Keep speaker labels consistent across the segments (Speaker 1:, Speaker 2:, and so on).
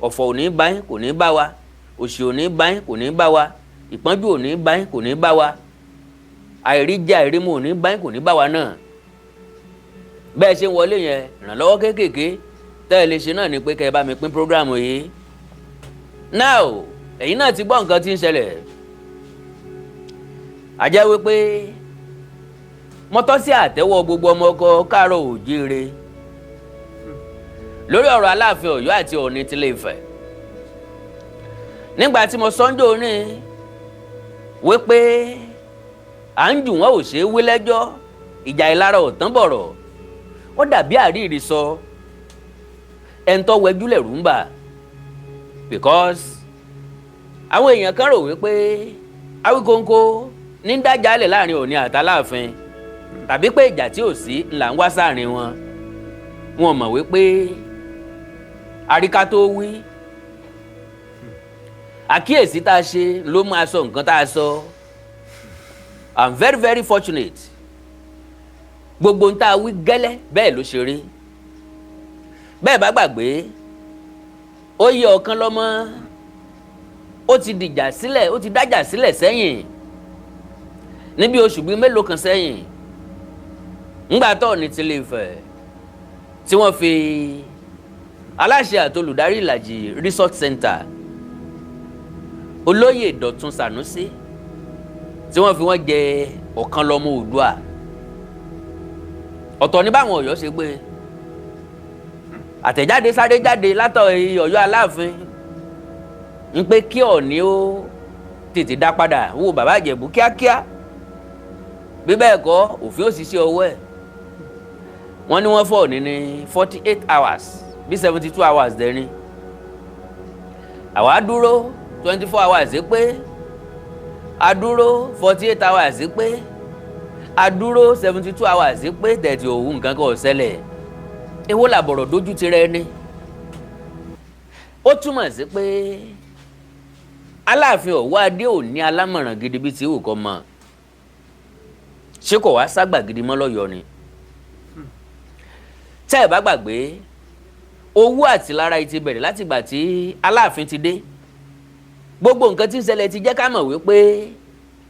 Speaker 1: Ọ̀fọ̀ ò ní bá yín, kò ní bá wa. Òṣì ò ní bá yín, kò ní bá wa. Ìpọ́njú ò ní bá yín, kò ní bá wa. Àìríjẹ àìrímu ò ní bá yín, kò ní bá wa náà. Bẹ́ẹ̀ ṣe ń wọlé yẹn, ìrànlọ́wọ́ kéékèèké tẹ́ ẹ lè ṣe náà ni pé kẹ́ ẹ bá mi pín program yìí. Now, ẹ̀yin náà ti gbọ́ nǹkan tí ń ṣẹlẹ̀. Àjẹ́ wípé mọ́tọ́ sí àtẹ́wọ́ gbogbo ọmọ ọkọ káàárọ̀ òjíire lórí ọ̀rọ̀ Aláàfin Ọ̀yọ́ àti Ọọ̀ni tilé Ifẹ̀. Nígbà tí mo sọ́njọ́ ní wípé à ń jù wọ́n ò ṣeé wí lẹ́jọ́, ìjà ìlara ò tán bọ̀rọ̀, ó dàbí àríìrí sọ ẹni tó wẹjú lẹ̀rú ń bà, because àwọn èèyàn kan rò wípé Awíkonko ní dájàálẹ̀ láàrin Ọọ̀ni àtàláàfin, tàbí pé ìjà tí ò sí là ń wá sáàrin wọn. Wọn mọ̀ wípé àríká tó wí, àkíyèsí tá a ṣe ló máa sọ nǹkan tá a sọ. I'm very very fortunate. Gbogbo ń tá a wí gẹ́lẹ́ bẹ́ẹ̀ ló ṣe rí. Bẹ́ẹ̀ bá gbàgbé, ó yẹ ọ̀kan lọ́mọ, ó ti dìjà sílẹ̀, ó ti dájà sílẹ̀ sẹ́yìn níbi oṣù bíi mélòó kan sẹ́yìn, ńgbà tó ní tilé Ifẹ̀ tí wọ́n fi aláṣẹ àti olùdarí Ìlàjì Resort Center, Olóyè Dọ̀tun Sànúsí, tí wọ́n fi wọ́n jẹ ọ̀kan lọ́mọ Oòduà. Ọ̀tọ̀ ní báwọn Ọ̀yọ́ ṣe gbé àtẹ̀jáde sáré jáde látọ̀ Ọ̀yọ́ Aláàfin ń pé kí Ọọ̀ni ó tètè dá padà wo Bàbá Ìjẹ̀bú kíákíá, bí bẹ́ẹ̀ kọ́ òfin òṣìṣẹ́ ọwọ́ ẹ̀. Wọ́n ní wọ́n fọ́ Ọọ̀ni ní 48 hours bí 72 hours dẹ́ni. Àwa dúró 24 hours pé a dúró, 48 hours pé a dúró, 72 hours pé tẹ̀tì òwú, nǹkan kan ò ṣẹlẹ̀. Èwo làbọ̀rọ̀ dójú ti rẹ ni? Ó túmọ̀ sí pé Aláàfin Ọ̀wọ́adé ò ní alámọ̀ràn gidi bíi ti wù kọ́ mọ́. Ṣé kò wá ságbà gidi mọ́ lọ́yọ̀ọ́ ni? Tẹ́ ẹ̀ bá gbàgbé, owó àtìlára yìí ti bẹ̀rẹ̀ látìgbà tí Aláàfin ti dé. Gbogbo nǹkan tí ń ṣẹlẹ̀ ti jẹ́ ká mọ̀ wípé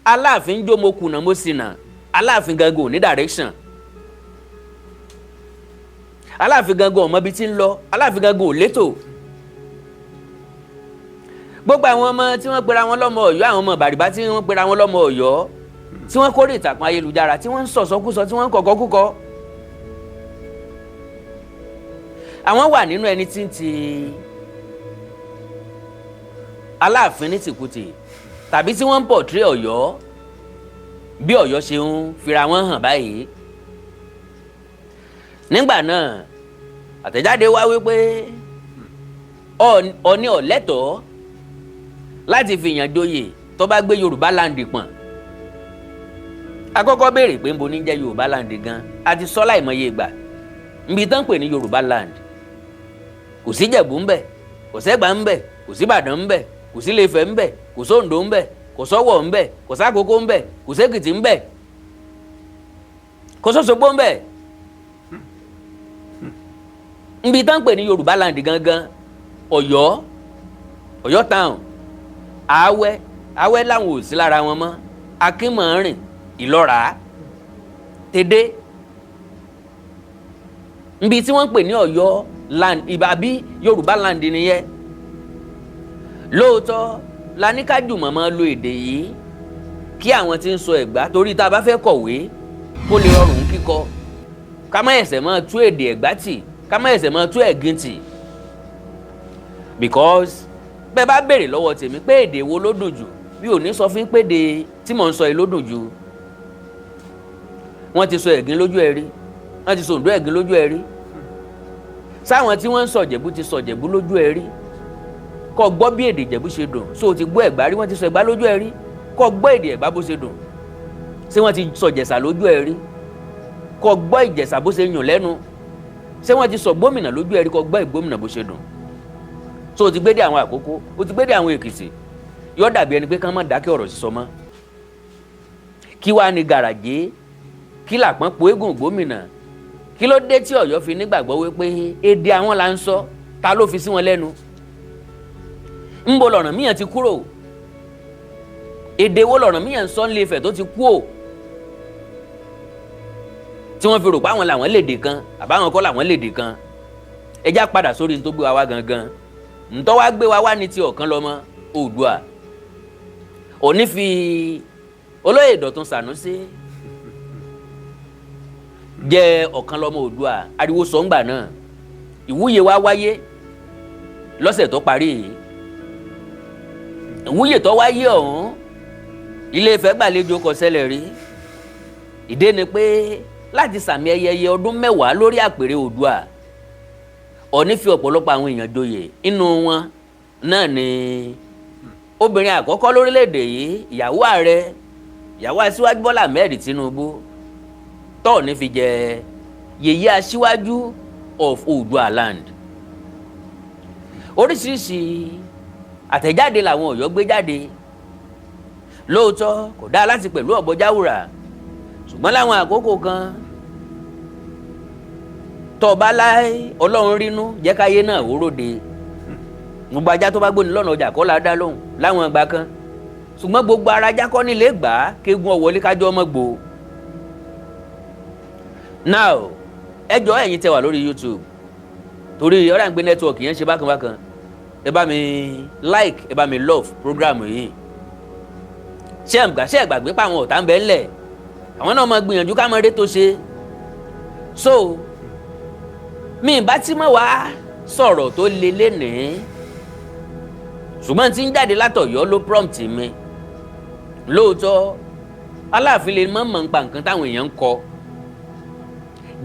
Speaker 1: Aláàfin ń jó mo kùnà mo sì nà. Aláàfin gangan ò ní direction. Aláàfin gangan ò mọ ibi tí ń lọ. Aláàfin gangan ò létò. Gbogbo àwọn ọmọ tí wọ́n pera wọn lọ́mọ Ọ̀yọ́, àwọn ọmọ Bàrìbá tí wọ́n pera wọn lọ́mọ Ọ̀yọ́, tí wọ́n kórè ìtàkùn ayélujára, tí wọ́n ń sọ̀sọ́kúsọ, tí wọ́n ń kọ̀kọ́ kúkọ, àwọn wà nínú ẹni tí ń ti Aláàfin ní tìkùtì, tàbí tí wọ́n ń pọ̀tré Ọ̀yọ́ bí Ọ̀yọ́ ṣe ń fira wọn hàn báyìí. Nígbà náà, àtẹ̀jáde wá wípé Ọọ̀ni ọ̀lẹ́tọ̀ọ́ láti fi yàn joyè tó bá gbé Yorùbá land pọ̀n. Akọ́kọ́ béèrè pé nbo ní jẹ́ Yorùbá land gan. A ti sọ láìmọye ìgbà, nbi tán pè ní Yorùbá land, kò sí Jẹ̀bú ńbẹ̀, kò sẹ́gbà ńbẹ̀, kò sí Ìbàdàn ńbẹ̀, kò sí Ilé-Ifẹ̀ ńbẹ̀, kò sóńdó ńbẹ̀, kò sọ́wọ̀ ńbẹ̀, kò sákòókò ńbẹ̀, kò sẹ́kìtì ńbẹ̀, kò sọ́sọ́gbó ńbẹ̀. Nbi tán pè ní Yorùbá land gangan, Ọ̀yọ́, Ọ̀yọ́ town, Awẹ́, Awẹ́ làwọn ò sí lára wọn mọ́, Akínmọ̀ọ́rìn, Ìlọ́ra, Tèdè, nbi tí wọ́n ń pè ní Ọ̀yọ́ land ìbàbí Yorùbá land nìyẹn. Lóòótọ́ la ní ká jùmọ̀ máa lo èdè yìí kí àwọn tí ń sọ Ẹ̀gbá, torí tá a bá fẹ́ kọ̀wé kó lè rọrùn kíkọ, ká má ẹ̀sẹ̀ máa tú èdè Ẹ̀gbá tì, ká má ẹ̀sẹ̀ máa tú Ẹ̀gìn tì, because bẹ́ẹ̀ bá béèrè lọ́wọ́ tèmi pé èdè wo ló dùn jù, bí ò ní sọ fún pé èdè tí mò ń sọ yìí ló dùn jù. Wọ́n ti sọ Ẹ̀gìn lójú ẹ̀ rí, wọ́n ti sọ Oǹdó Ẹ̀gìn lójú ẹ̀ rí, sáwọn tí wọ́n ń sọ Ìjẹ̀bú ti sọ Ìjẹ̀bú lójú ẹ̀ rí, kọ́ gbọ́ bí èdè Ìjẹ̀bú ṣe dùn. So ti gbọ́ Ẹ̀gbá rí? Wọ́n ti sọ Ẹ̀gbá lójú ẹ̀ rí, kọ́ gbọ́ èdè Ẹ̀gbá bó ṣe dùn. Ṣé wọ́n ti sọ Ìjẹ̀ṣà lójú ẹ̀ rí? Kọ́ gbọ́ Ìjẹ̀ṣà bó ṣe yùn lẹ́nu. Ṣé wọ́n ti sọ Gbómìnà lójú ẹ̀ rí? Kọ́ gbọ́ Ìgbómìnà bó ṣe dùn. So ti gbé dé àwọn Àkókó, o ti gbé dé àwọn Èkìtì, yóò dàbí ẹni pé ká má dákẹ́ ọ̀rọ̀ sísọ mọ́. Kí wàá ní gàràjé? Kí làpọ́n po eégún Gómìnà? Kí ló dé tí Ọ̀yọ́ fi nígbàgbọ́ wípé èdè àwọn là ń sọ? Ta ló fi sí wọn lẹ́nu? Ńbo l'Ọ̀rànmíyàn ti kúrò? Èdè wo l'Ọ̀rànmíyàn ń sọ nílé Ifẹ̀ tó ti kú ò, tí wọ́n fi rò pé àwọn làwọn lédè kan, àbáwọn kọ́ làwọn lédè kan? Ẹ já padà sórí ní tó gbé wa wá gangan. Ntọ́ wá gbé wa wá ní ti Ọ̀kanlọ́mọ Oòduà. Òní fi olóyè Dọ̀tun Sànúsí jẹ́ Ọ̀kanlọ́mọ Oòduà. Ariwo sọ̀ngbà náà, ìwúyè wa wáyé lọ́sẹ̀ tó parí yìí. Ìwúyè tó wáyé ọ̀hún, Ilé Ifẹ̀ gbàlejò, kò ṣẹlẹ̀ rí. Ìdí ni pé láti sàmì ayẹyẹ ọdún 10 lórí àpèrè Oòduà, Ọọ̀ni fi ọ̀pọ̀lọpọ̀ àwọn èèyàn joyè. Inú wọn náà ni obìnrin àkọ́kọ́ lórílẹ̀‐èdè yìí, ìyàwó ààrẹ, ìyàwó aṣíwájú Bọ́lá Ahmed Tinubu, tọ́ọ̀ní fi jẹ yèyé aṣíwájú of Oòduà land. Oríṣiríṣi àtẹ̀jáde làwọn Ọ̀yọ́ gbé jáde. Lóòótọ́, kò dáa láti pẹ̀lú ọ̀bọ jáwùrà, ṣùgbọ́n láwọn àkókò kan, tọ́ba láì Ọlọ́run rínú jẹ́ káyé náà ó ròde. Gbogbo ajá tó bá gbóni lọ́nà ọjà kọ́ la dá lóhùn láwọn ìgbà kan, ṣùgbọ́n gbogbo ara ajá kọ́ nílé gbà á kéegun ọ̀wọ́lé kájọ́ ọmọ gbò. Now, ẹ jọ̀ọ́, ẹ̀yin tẹ́ wà lórí YouTube, torí ọ̀rẹ́ àgbẹ̀ network yẹn ṣe bákan bákan, ẹ bá mi like, ẹ bá mi love program yìí. Ṣé ẹ gbà, ṣé ẹ gbàgbé pa àwọn ọ̀tá ń bẹ ńlẹ̀, àwọn náà máa gbìyànjú ká máa rétò ṣe. So mi bá tí mọ̀ wá sọ̀rọ̀ tó le lénìí, ṣùgbọ́n tí ń jáde látọ̀yọ́ ló prompt mi. Lóòótọ́, Aláàfin lè mọ̀ mọ̀ nípa nǹkan táwọn èèyàn ń kọ,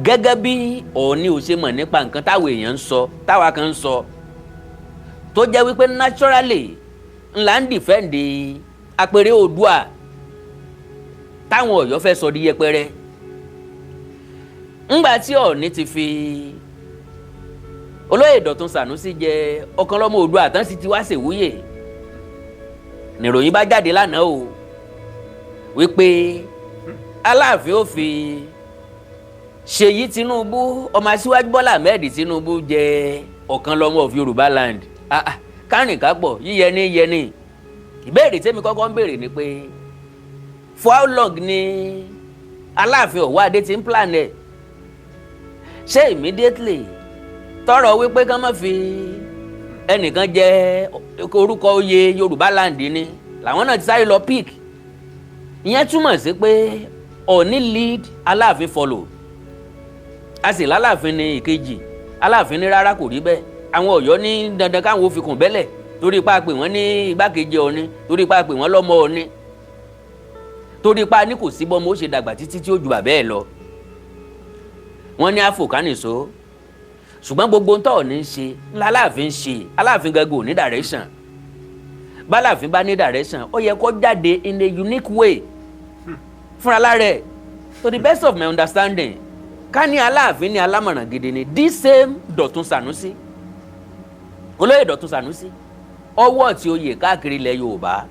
Speaker 1: gẹ́gẹ́ bí Ọọ̀ni ò ṣe mọ̀ nípa nǹkan táwọn èèyàn ń sọ, táwa kan ń sọ, tó jẹ́ wípé naturally ńlá ń defend àpèrè Oòduà táwọn Ọ̀yọ́ fẹ́ sọ di yẹpẹrẹ. Ńgbà tí Ọọ̀ni ti fi olóyè Dọ̀tun Sànúsí jẹ Ọ̀kanlọ́mọ Oòduà tán, sì ti wá ṣèwúyè, nìròyìn bá jáde lánàá o wípé Aláàfin ó fi Ṣèyí Tinubu, ọmọ aṣíwájú Bọ́lá Ahmed Tinubu, jẹ Ọ̀kanlọ́mọ of Yorùbá land. Ah ah, kárìn kápọ̀ yíyẹni yẹni. Ìbéèrè tẹ́mi kọ́kọ́ ń béèrè ni pé, for how long ni Aláàfin Ọ̀wọ́adé ti ń plan ẹ̀? Ṣé immediately tọrọ wípé kán má fi ẹnìkan jẹ orúkọ oyè Yorùbá land ni làwọn náà ti sáré lọ pick? Ìyẹn túmọ̀ sí pé Ọọ̀ni lead, Aláàfin follow. A sì lálàáfin ní ìkejì. Aláàfin ní rárá, kò rí bẹ́ẹ̀. Àwọn Ọ̀yọ́ ní dandan káwọn ò fi kùn bẹ́lẹ̀, torí pa pè wọ́n ní igbákejì Ọọ̀ni, torí pa pè wọ́n lọ́mọ Ọọ̀ni, torí pa ní kò sí bọ́mọ ó ṣe dàgbà títí tí ó ju bàbá ẹ̀ lọ. Wọ́n ní àfòkánìso, ṣùgbọ́n gbogbo ń tọ́ Ọọ̀ni ń ṣe ńlá Aláàfin ń ṣe. Aláàfin gangan ò ní direction. Báláàfin bá ní direction, ó yẹ kó jáde in a unique way fúnra lára ẹ̀. To the best of my understanding, ká ní Aláàfin ní alámọ̀ràn gidi ni, this same Dọ̀tun Sànúsí, olóyè Dọ̀tun Sànúsí, ọwọ́ tí oyè káàkiri ilẹ̀ Yorùbá,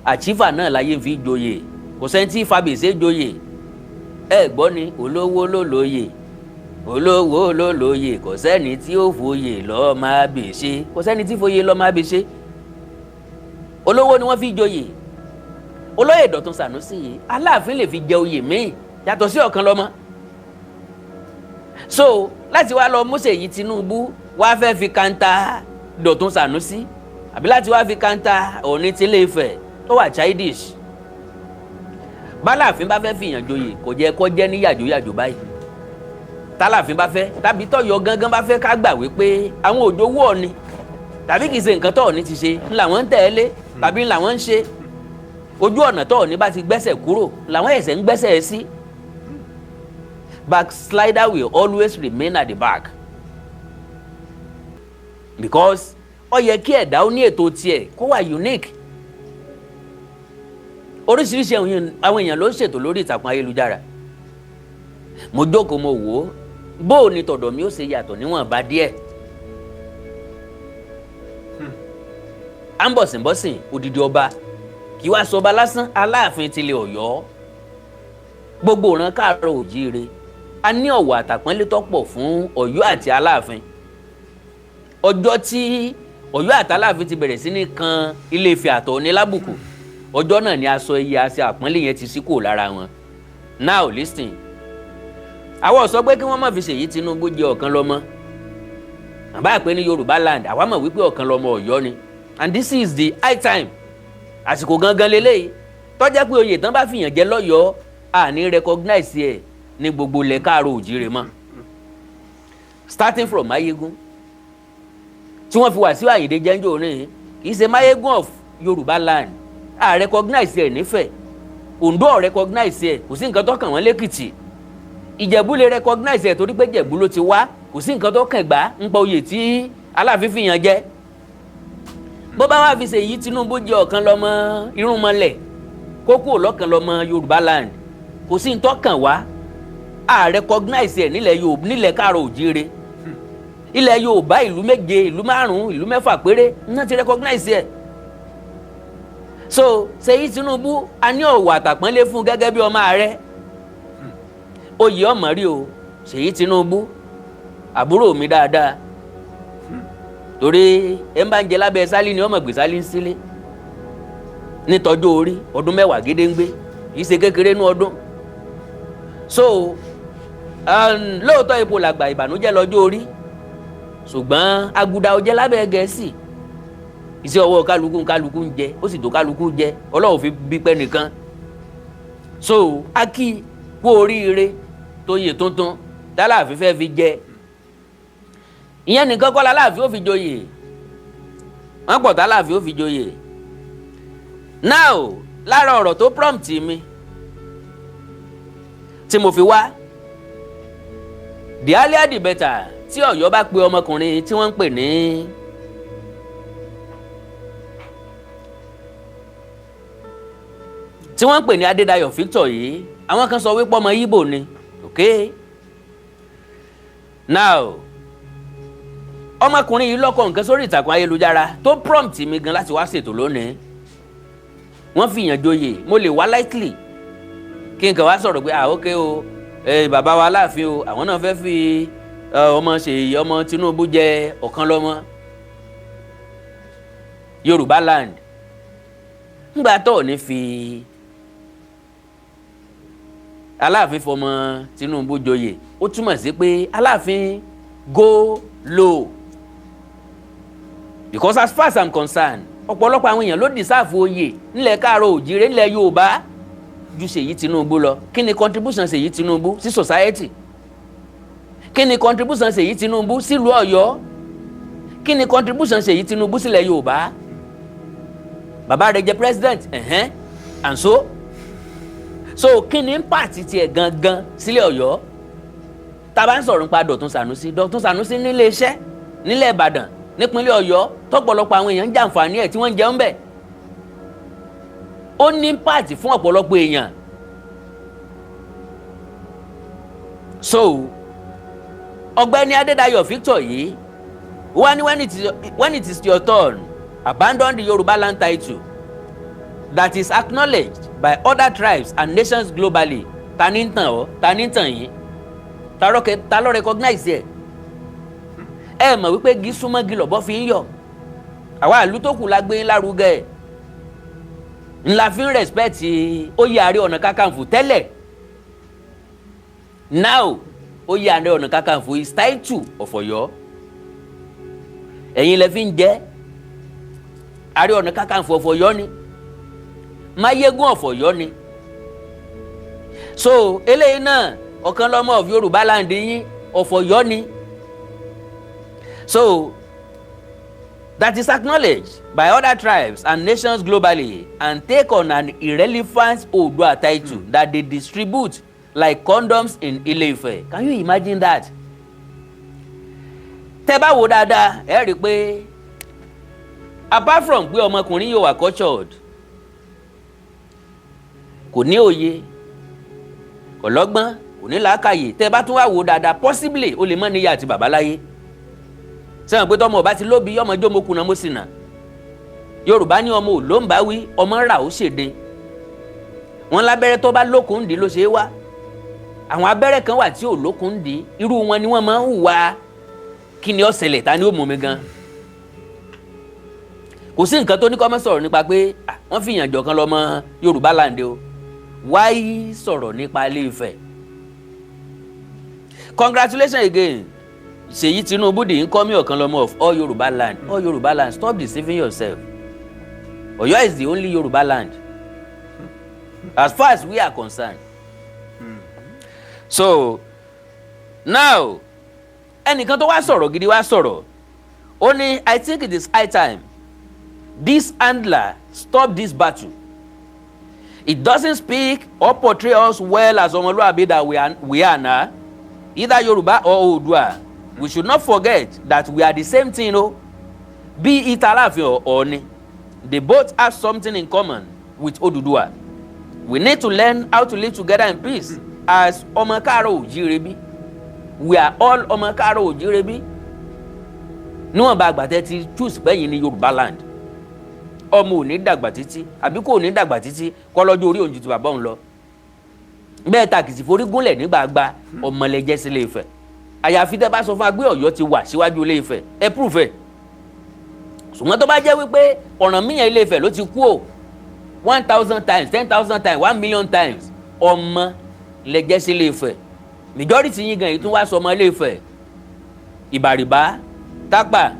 Speaker 1: àchífà náà láyé ń fi joyè. Kò sẹ́ni tí Fábíyèsí joyè. Ẹ gbọ́ ni, olówó ló lóyè, olówó ló lóyè. Kò sẹ́ni tí ó foyè lọ́ọ́ máa bèṣe, kò sẹ́ni tí foyè lọ́ọ́ máa bèṣe. Olówó ni wọ́n fi joyè. Olóyè Dọ̀tun Sànúsí yìí, Aláàfin lè fi jẹ oyè míì yàtọ̀ sí Ọ̀kanlọ́mọ. So láti wá lọ mú Ṣèyí Tinubu wá fẹ́ fi counter Dọ̀tun Sànúsí, àbí láti wá fi counter Ọọ̀ni tílé Ifẹ̀, tó wà childish. Báláàfin bá fẹ́ fìyàn joyè, kò jẹ́ kó jẹ́ ní yàjóyàjó báyìí. Tálàfin bá fẹ́, tàbí tọ́yọ̀ gangan bá fẹ́, ká gbà wípé àwọn òjò wú Ọọ̀ni, tàbí kì í ṣe nǹkan tọ́ọ̀ni ti ṣe ńlá wọn ń tẹ̀lé, tàbí ńlá wọn ń ṣe. Ojú ọ̀nà tọ́ọ̀ni bá ti gbẹ́sẹ̀ kúrò làwọn ẹ̀sẹ̀ ń gbẹ́sẹ̀ sí. Backslider will always remain at the back, because ó yẹ kí ẹ̀dá ó ní ètò tiẹ̀ kó wà unique. Oríṣiríṣi àwọn èèyàn ló ń ṣètò lórí ìtàkùn ayélujára. Mo jókòó, mo wò ó, bó o ní tọ̀dọ̀ mi ó ṣe yàtọ̀ níwọ̀nba díẹ̀. À ń bọ̀sìnbọ̀sìn odidi ọba, kì í wá sọba lásán, Aláàfin tilẹ̀ Ọ̀yọ́, gbogbo ìran káàárọ̀ òjíire, a ní ọ̀wọ̀ àtàpọ́nlé tó pọ̀ fún Ọ̀yọ́ àti Aláàfin. Ọjọ́ tí Ọ̀yọ́ àtàláàfin ti bẹ̀rẹ̀ sí ní kan Ilé Ifẹ̀ àtọ̀ ní lábùkù. Ọjọ́ náà ni aṣọ iye aṣọ àpọ́nlé yẹn ti sí kúrò lára wọn. Now listen, àwọn sọ pé kí wọ́n má fi Ṣèyí Tinubu jẹ ọ̀kan lọ́mọ àbá pé ní Yorùbá land. Àwa mọ̀ wípé ọ̀kan lọ́mọ Ọ̀yọ́ ni, and this is the high time, àsìkò gangan leléyìí tó jẹ́ pé oyè tán bá fìyàn jẹ lọ́yọ̀ọ́, àní recognize ẹ̀ ní gbogbo ilẹ̀ káàró òjìrè mọ́, starting from Mayegun tí wọ́n fi Wàsíù Àyìndé jẹ́njọ́ ní. Kì í ṣe Mayegun of Yorùbá land, à recognize ẹ̀ nífẹ̀ẹ́. Oǹdó ò recognize ẹ̀, kò sí nǹkan tó kàn wọ́n lẹ́kìtì. Ìjẹ̀bú lè recognize ẹ̀ torí pé Ìjẹ̀bú ló ti wá. Kò sí nǹkan tó kàn gbá ń pa oyè tí Aláàfin fìyàn jẹ. Bó bá wà fi Ṣèyí Tinubu jẹ ọ̀kan lọ́mọ irúnmọlẹ̀, kó kúrò lọ́kàn lọ́mọ Yorùbá land, kò sí nǹkan kàn wá. À recognize ẹ̀ nílẹ̀ Yorùbá, nílẹ̀ káàrọ̀ òjíire, ilẹ̀ Yorùbá, ìlú méje, ìlú márùn-ún, ìlú mẹ́fà péré náà ti recognize ẹ̀. So Ṣèyí Tinubu, a ní ọ̀wọ̀ àtàpọ́nlé fún gẹ́gẹ́ bí ọmọ ààrẹ oyè ọmọ rí o. Ṣèyí Tinubu, àbúrò mi dáadáa, torí ẹ ń bá ń jẹ lábẹ́ sálí ni ọmọ gbé sálí ń sílé. Nítọ́jú orí, ọdún 10 gédéǹgbé, kì í ṣe kékeré nú ọdún. So lóòótọ́ ipò làgbà, ìbànújẹ́ lọ́jọ́ orí, ṣùgbọ́n aguda ọjẹ́ lábẹ́ Gẹ̀ẹ́sì. Iṣẹ́ ọwọ́ kálukú kálukú ń jẹ, ó sì tó kálukú jẹ. Ọlọ́run fi bí pẹ́ nìkan. So a kí kú oríire tó yè tuntun tálàfin fẹ́ fi jẹ. Ìyẹn nìkan kọ́ láláàfin ó fi joyè, wọ́n pọ̀ tálàfin ó fi joyè. Now, lára ọ̀rọ̀ tó prompt mi tí mo fi wá, the earlier the better, tí Ọ̀yọ́ bá pe ọmọkùnrin tí wọ́n ń pè ní Adédayọ̀ Victor yìí, àwọn kan sọ wípé ọmọ Ìgbò ni. Okay, now ọmọkùnrin yìí lọ́kọ̀ nǹkan sórí ìtàkùn ayélujára tó prompt mi gan láti wá ṣètò lónìí. Wọ́n fi yàn joyè, mo lè wá lightly kí n kàn wá sọ̀rọ̀ pé, ah, ok o, bàbá wa Aláàfin o, àwọn náà fẹ́ fi ọmọ Ṣèyí ọmọ Tinubu jẹ ọ̀kan lọ́mọ Yorùbá land. Ńgbà tó ní fi Aláàfin fọmọ Tinubu joyè, ó túmọ̀ sí pé Aláàfin go low, because as far as I'm concerned, ọ̀pọ̀lọpọ̀ àwọn èèyàn ló deserve oyè nílẹ̀ káàárọ̀ òjìrè, nílẹ̀ Yorùbá, ju Ṣèyí Tinubu lọ. Kí ni contribution Ṣèyí Tinubu sí society? Kí ni contribution Ṣèyí Tinubu sílùú Ọ̀yọ́? Kí ni contribution Ṣèyí Tinubu sílẹ̀ Yorùbá? Bàbá rẹ̀ jẹ́ president, ẹ̀hẹ́n, and so kí ni impact tiẹ̀ gangan sílẹ̀ Ọ̀yọ́? Tá a bá ń sọ̀rọ̀ nípa Dọ̀tun Sànúsí, Dọ̀tun Sànúsí nílé iṣẹ́ nílẹ̀ Ìbàdàn, nípínlẹ̀ Ọ̀yọ́, tọ́pọ̀lọpọ̀ àwọn èèyàn ń jàǹfààní ẹ̀ tí wọ́n ń jẹun bẹ̀. Ó ní impact fún ọ̀pọ̀lọpọ̀ èèyàn. So ọ̀gbẹ́ni Adédayọ̀ Victor yìí wá ní, When it is your turn, abandon the Yoruba land title that is acknowledged by other tribes and nations globally." Ta ní ń tàn ọ́? Ta ní ń tàn yín? Ta ló recognize ẹ̀? Ẹ mọ̀ wípé igi súnmọ́ igi lọ̀bọ fi ń yọ̀. Àwa ìlú tó kù la gbé lárugẹ ńlá fi ń respect oyè Ààrẹ Ọ̀nà Kakanfò tẹ́lẹ̀. Now, oyè Ààrẹ Ọ̀nà Kakanfò is title of Ọ̀yọ́. Ẹ̀yin lẹ fi ń jẹ́ Ààrẹ Ọ̀nà Kakanfò of Ọ̀yọ́ ni, Máyégún of Ọ̀yọ́ ni. So eléyìí náà, ọ̀kan lọ́mọ of Yorùbá land yín, of Ọ̀yọ́ ni. So that is acknowledged by other tribes and nations globally and take on an irrelevant Oodua title that they distribute like condoms in Ile-Ife." Can you imagine that? Tẹ́ bá wo dáadáa, ẹ rí i pé apart from pé ọmọkùnrin yóò wà cultured, kò ní òye, kò lọ́gbọ́n, kò ní làákàyè. Tẹ́ bá tún wá wò dáadáa, possibly ó lè mọ́ níyà àti bàbá láyé. Sẹ́wọ̀n pé tọmọ ọba ti lóbi, ọmọ jó mo kùnà mo sì nà. Yorùbá ní ọmọ ò ló ń bá wí, ọmọ rà ó ṣèdè. Wọn lábẹ́rẹ́ tó bá lókun dì ló ṣe é wá. Àwọn abẹ́rẹ́ kan wà tí ò lókun dì, irú wọn ni wọ́n máa ń hùwà. Kí ni ó ṣẹlẹ̀? Ta ni ó mú mi gan? Kò sí nǹkan tó ní kọ́ mọ́ sọ̀rọ̀ nípa pé wọ́n fi ìyànjọ kan lọ́mọ Yorùbá land o. Wáyé sọ̀rọ̀ nípa Ilé Ifẹ̀. Congratulations again, Ṣèyí Tinubu, the incoming Ọ̀kanlọ́mọ of all Yorùbá land. All Yorùbá land, stop deceiving yourself. Ọ̀yọ́ is the only Yorùbá land as far as we are concerned. So now, ẹnìkan tó wá sọ̀rọ̀ gidi wá sọ̀rọ̀. Ó ní, "I think it is high time this handler stop this battle. It doesn't speak or portray us well as ọmọlúwàbí that we are now, either Yorùbá or Oòduà. We should not forget that we are the same thing o. Be it Aláàfin or Ọọ̀ni, they both have something in common with Odùduwà. We need to learn how to live together in peace as ọmọ káàárọ̀ òjíire bí. We are all ọmọ káàárọ̀ òjíire bí." Níwọ̀nba àgbàtẹ́ ti choose pẹ́yìn ní Yorùbá land, ọmọ ò ní dàgbà títí àbí kò ní dàgbà títí kọ́ lọ́jọ́ orí òun ju ti bàbá òun lọ. Bẹ́ẹ̀ ta kìsì forí gúnlẹ̀ nígbàgbà ọmọlẹ́jẹ́ sílé Ifẹ̀, àyàfi tẹ́ bá sọ fún wa pé Ọ̀yọ́ ti wà síwájú Ilé Ifẹ̀, ẹ proof ẹ̀. Ṣùgbọ́n tó bá jẹ́ wípé Ọ̀rànmíyàn Ilé Ifẹ̀ ló ti kú o, 1,000 times, 10,000 times, 1 million times, ọmọ lẹ́jẹ́ sí Ilé Ifẹ̀. Majority yín gan yìí tún wá sọ ọmọ Ilé Ifẹ̀. Ìbàrìbá, Tápà,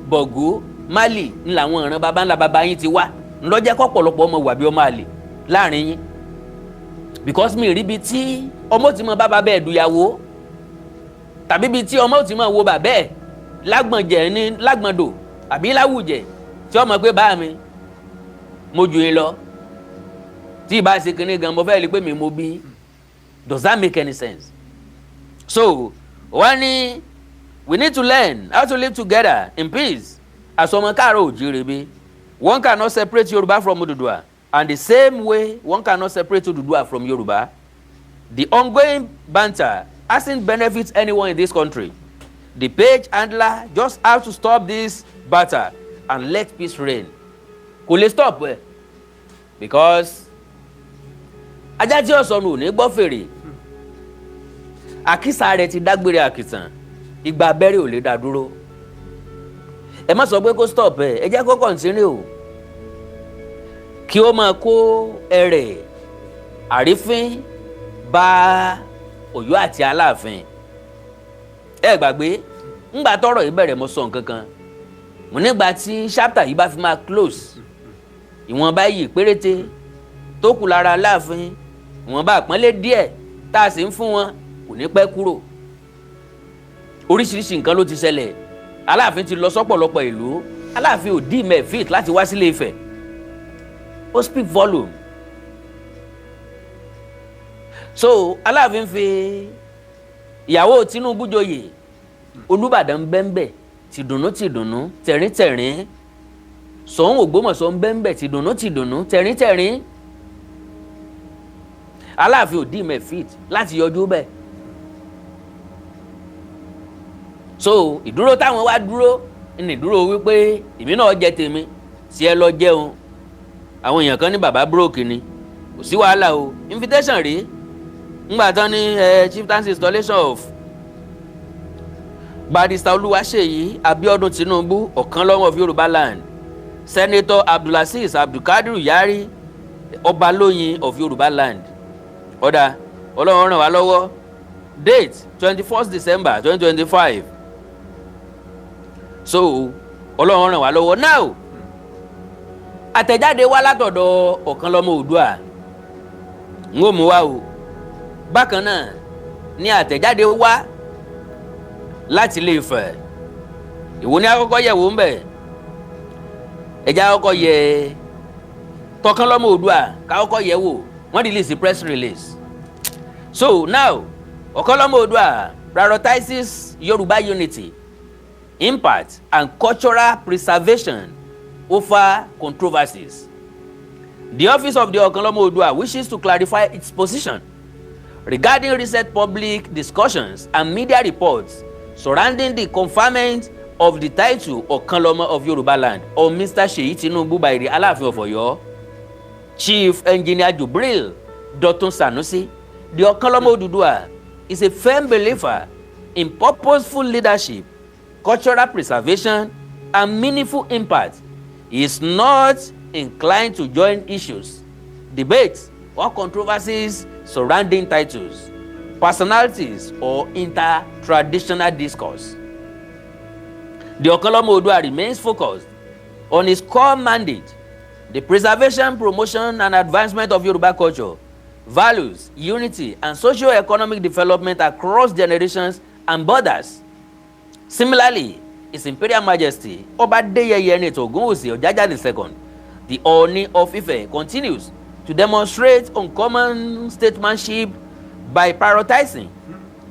Speaker 1: Bọ̀gú, Málì ń làwọn ìran baba ńlá baba yín ti wá. Ńlọ́jẹ́ kọ́pọ̀lọpọ̀ ọmọ wà bí ọmọ àlè láàrin yín, because mi rí ibi tí ọmọ ti mọ bàbá bẹ́ẹ̀ dùyàwó, tàbí ibi tí ọmọ ti mọ wo bàbá ẹ̀ lágbọ̀njẹ̀ ní lágbọ̀ndò àbí láwùjẹ̀, tí ọmọ pé bá mi mo jù yín lọ, tí ìbá ṣe kinní gan mo fẹ́ rí pé mi mo bí. Does that make any sense? So wọ́n ní we need to learn how to live together in peace as ọmọ káàárọ̀ òjíire bí. One cannot separate Yorùbá from Odùduwà, and the same way one cannot separate Odùduwà from Yorùbá. The ongoing banter hasn't benefit anyone in this country. The page handler just have to stop this battle and let peace reign. Kò lè stop ẹ, because ajá tí ó sọnù ò ní gbọ́ fèrè. Àkísà rẹ̀ ti dágbére àkìtàn, ìgbà abẹ́rẹ́ ò lè dá dúró. Ẹ má sọ pé kó stop ẹ, ẹ jẹ́ kó continue o, kí ó máa kó ẹrẹ̀ àrífín bá Ọ̀yọ́ àti Aláàfin. Ẹ gbàgbé ńgbà tọ́rọ̀ yìí bẹ̀rẹ̀, mo sọ nǹkan kan. Mo nígbà tí chapter yìí bá fi máa close, ìwọ̀nba yìí péréte tó kù lára Aláàfin, ìwọ̀nba àpọ́nlé díẹ̀ tá a sì ń fún wọn, kò ní pẹ́ kúrò. Oríṣiríṣi nǹkan ló ti ṣẹlẹ̀. Aláàfin ti lọ sọ́pọ̀lọpọ̀ ìlú. Aláàfin ò dí mẹ́fìt láti wá sílé Ifẹ̀. Ó speak volume. So Aláàfin fi ìyàwó Tinubu joyè, Olúbàdàn bẹ́ńbẹ́ tìdùnnú tìdùnnú, tẹ̀rín tẹ̀rín. Ṣọ̀ún Ògbómọ̀ṣọ́ ń bẹ́ńbẹ́ tìdùnnú tìdùnnú, tẹ̀rín tẹ̀rín. Aláàfin ò dí mẹ́fìt láti yọjú bẹ́ẹ̀. So ìdúró táwọn wá dúró ní ìdúró wípé èmi náà jẹ tèmi tí ẹ lọ jẹun. Àwọn èèyàn kan ní bàbá búrókì ni, kò sí wàhálà o. Invitation rèé ńgbà tán ní chieftaincy installation of Barrister Olúwaṣèyí Abíọ́dún Tinubu, Ọ̀kanlọ́mọ of Yorùbá land, Senator Abdulaziz Abdulkadir Yari, Ọbalóyin of Yorùbá land. Ọ̀dà, Ọlọ́run ràn wá lọ́wọ́. Date, 21st December 2025. So Ọlọ́run ràn wá lọ́wọ́. Now, àtẹ̀jáde wá látọ̀dọ̀ Ọ̀kanlọ́mọ Oòduà, ń ó mú wá o. Bákan náà ní àtẹ̀jáde wá láti Ilé Ifẹ̀. Ìwo ní àkọ́kọ́ yẹ̀ wò ń bẹ̀? Ẹ̀já àkọ́kọ́ yẹ tọ̀kanlọ́mọ Oòduà, kákọ́kọ́ yẹ̀ wò. Wọ́n release press release. So now, Ọ̀kanlọ́mọ Oòduà prioritizes Yorùbá unity, impact and cultural preservation over controversies. The office of the Ọ̀kanlọ́mọ Oòduà wishes to clarify its position regarding recent public discussions and media reports surrounding the conferment of the title Ọ̀kanlọ́mọ of Yoruba land on Mr. Seyi Tinubu by the Aláàfin of Ọ̀yọ́, Chief Engineer Jubril Dotun Sanusi. The Ọ̀kanlọ́mọ Oòduà is a firm believer in purposeful leadership, cultural preservation and meaningful impact. He is not inclined to join issues, debates, or controversies surrounding titles, personalities, or inter-traditional discourse. The Okanlomo Oodua remains focused on his core mandate, the preservation, promotion, and advancement of Yoruba culture, values, unity, and socio-economic development across generations and borders. Similarly, His Imperial Majesty Ọba Adéyẹyè Ẹnìtàn Ògúnwùsì Ọ̀jájá II, the Ooni of Ife, continues to demonstrate uncommon statesmanship by prioritizing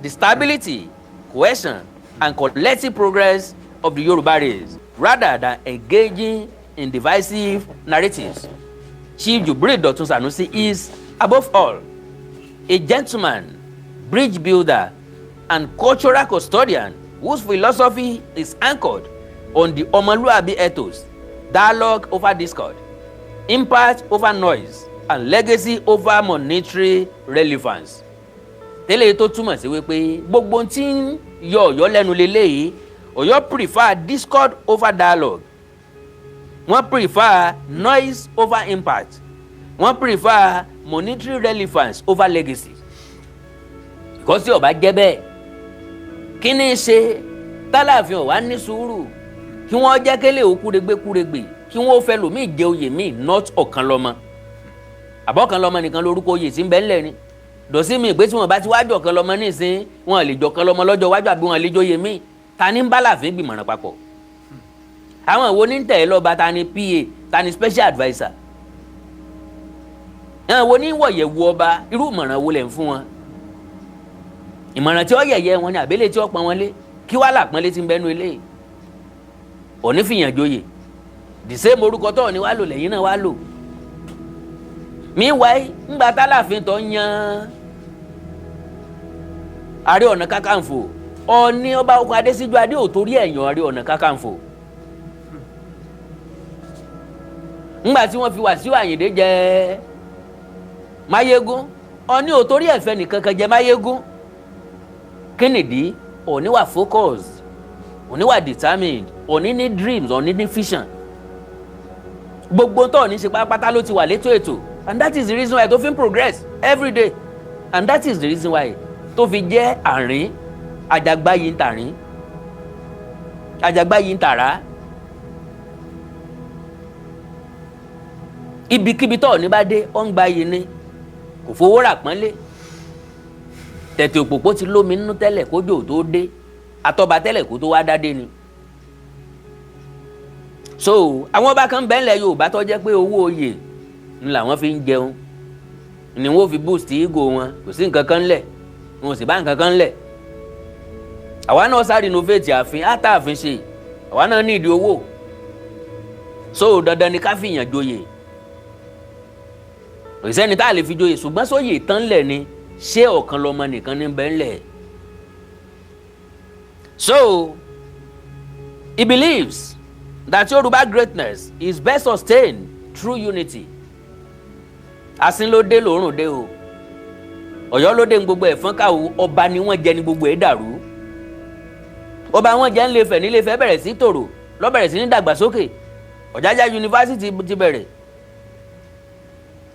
Speaker 1: the stability, cohesion, and collective progress of the Yoruba race rather than engaging in divisive narratives. Chief Jubril Dotun Sanusi is, above all, a gentleman, bridge builder, and cultural custodian whose philosophy is anchored on the Omoluabi ethos, dialogue over discord, impact over noise, and legacy over monetary relevance. Tẹ́lẹ̀ tó túmọ̀ sí wípé gbogbo ohun tí ń yọ Ọ̀yọ́ lẹ́nu leléyìí. Ọ̀yọ́ prefer discord over dialogue, wọ́n prefer noise over impact, wọ́n prefer monetary relevance over legacy, because tí ó bá jẹ́ bẹ́ẹ̀, kí ni í ṣe tálàfin ò wá ní sùúrù kí wọ́n jẹ́ kélé ó kúregbé kúregbè, kí wọ́n fẹ́ lòmíì jẹ oyè míì, not Ọ̀kanlọ́mọ? Àbọ̀kanlọ́mọ nìkan lórúkọ oyè tí ń bẹ ńlẹ̀ ni dọ̀sí mi pé tí wọ́n bá ti wájú Ọ̀kanlọ́mọ nísìn, wọn lè jọ Ọ̀kanlọ́mọ lọ́jọ́ iwájú àbí wọn lè jóyè míì? Ta ní ń bá láàfin gbìmọ̀ràn papọ̀? Àwọn wo ní ń tẹ̀ lọ́ba? Ta ni PA? Ta ni special adviser? Àwọn wo ní wọ̀yẹ̀wò ọba? Irú ìmọ̀ràn wo lẹ̀ ń fún wọn? Ìmọ̀ràn tí ó yẹ̀yẹ́ wọn ni àbẹ́lẹ̀ tí ó pọn wọn lé? Kí wàá làpọ́nlé tí ń bẹ́nu eléyìí? Òní fìyàn joyè, the same orúkọ tó ní wàá lò lẹ́yìn náà wàá lò. Meanwhile, ńgbà tálàfin tó yan Ààrẹ Ọ̀nà Kakanfò, Ọọ̀ni ọba ọkọ̀ Adésíjú Adé ò torí ẹ̀yàn Ààrẹ Ọ̀nà Kakanfò. Ńgbà tí wọ́n fi Wàsíù Àyìndé jẹ Máyégún, Ọọ̀ni ò torí ẹ̀fẹ́ nìkan kan jẹ Máyégún. Kí nìdí? Ọọ̀ni wà focused, Ọọ̀ni wà determined, Ọọ̀ni ní dreams, Ọọ̀ni ní vision. Gbogbo tó ní ṣe pátápátá ló ti wà létò ètò, and that is the reason why tó fi ń progress every day, and that is the reason why tó fi jẹ́ àrín àjàgbá yìí ń tàrín, àjàgbá yìí ń tàrá. Ibikíbi tó ní bá dé, ó ń gba yìí ni, kò fowó rà pọ́nlé. Tẹ̀tẹ̀ òpópó ti lómi nínú tẹ́lẹ̀ kójò tó dé, àtọ́ba tẹ́lẹ̀ kó tó wá dádé ni. So àwọn ọba kan bẹ́ẹ̀ lẹ̀ Yorùbá tó jẹ́ pé owó oyè ń làwọn fi ń jẹun, ni wọ́n fi boost ego wọn. Kò sí nǹkan kan ńlẹ̀, wọn ò sì bá nǹkan kan ńlẹ̀. Àwa náà sáré renovate ààfin, á tá ààfin ṣe, àwa náà ní ìdí owó. So dandan ni ká fìyàn joyè. Kò sẹ́ni tá a lè fi joyè, ṣùgbọ́n sóyè tán lẹ̀ ni, ṣé Ọ̀kanlọ́mọ nìkan ní bẹ́ẹ̀ ńlẹ̀? So he believes that Yoruba greatness is best sustained through unity. Asín ló dé, lòórùn dé o, Ọ̀yọ́ ló dé ní gbogbo ẹ̀fọn ká o. Ọba ni wọ́n jẹ ní gbogbo ẹ̀ dàrú. Ọba wọn jẹ́ ńlẹ̀fẹ̀, nílẹ̀fẹ̀ bẹ̀rẹ̀ sí tòrò, ló bẹ̀rẹ̀ sí ní dàgbàsókè. Ọ̀jájá Yunifásitì ti bẹ̀rẹ̀,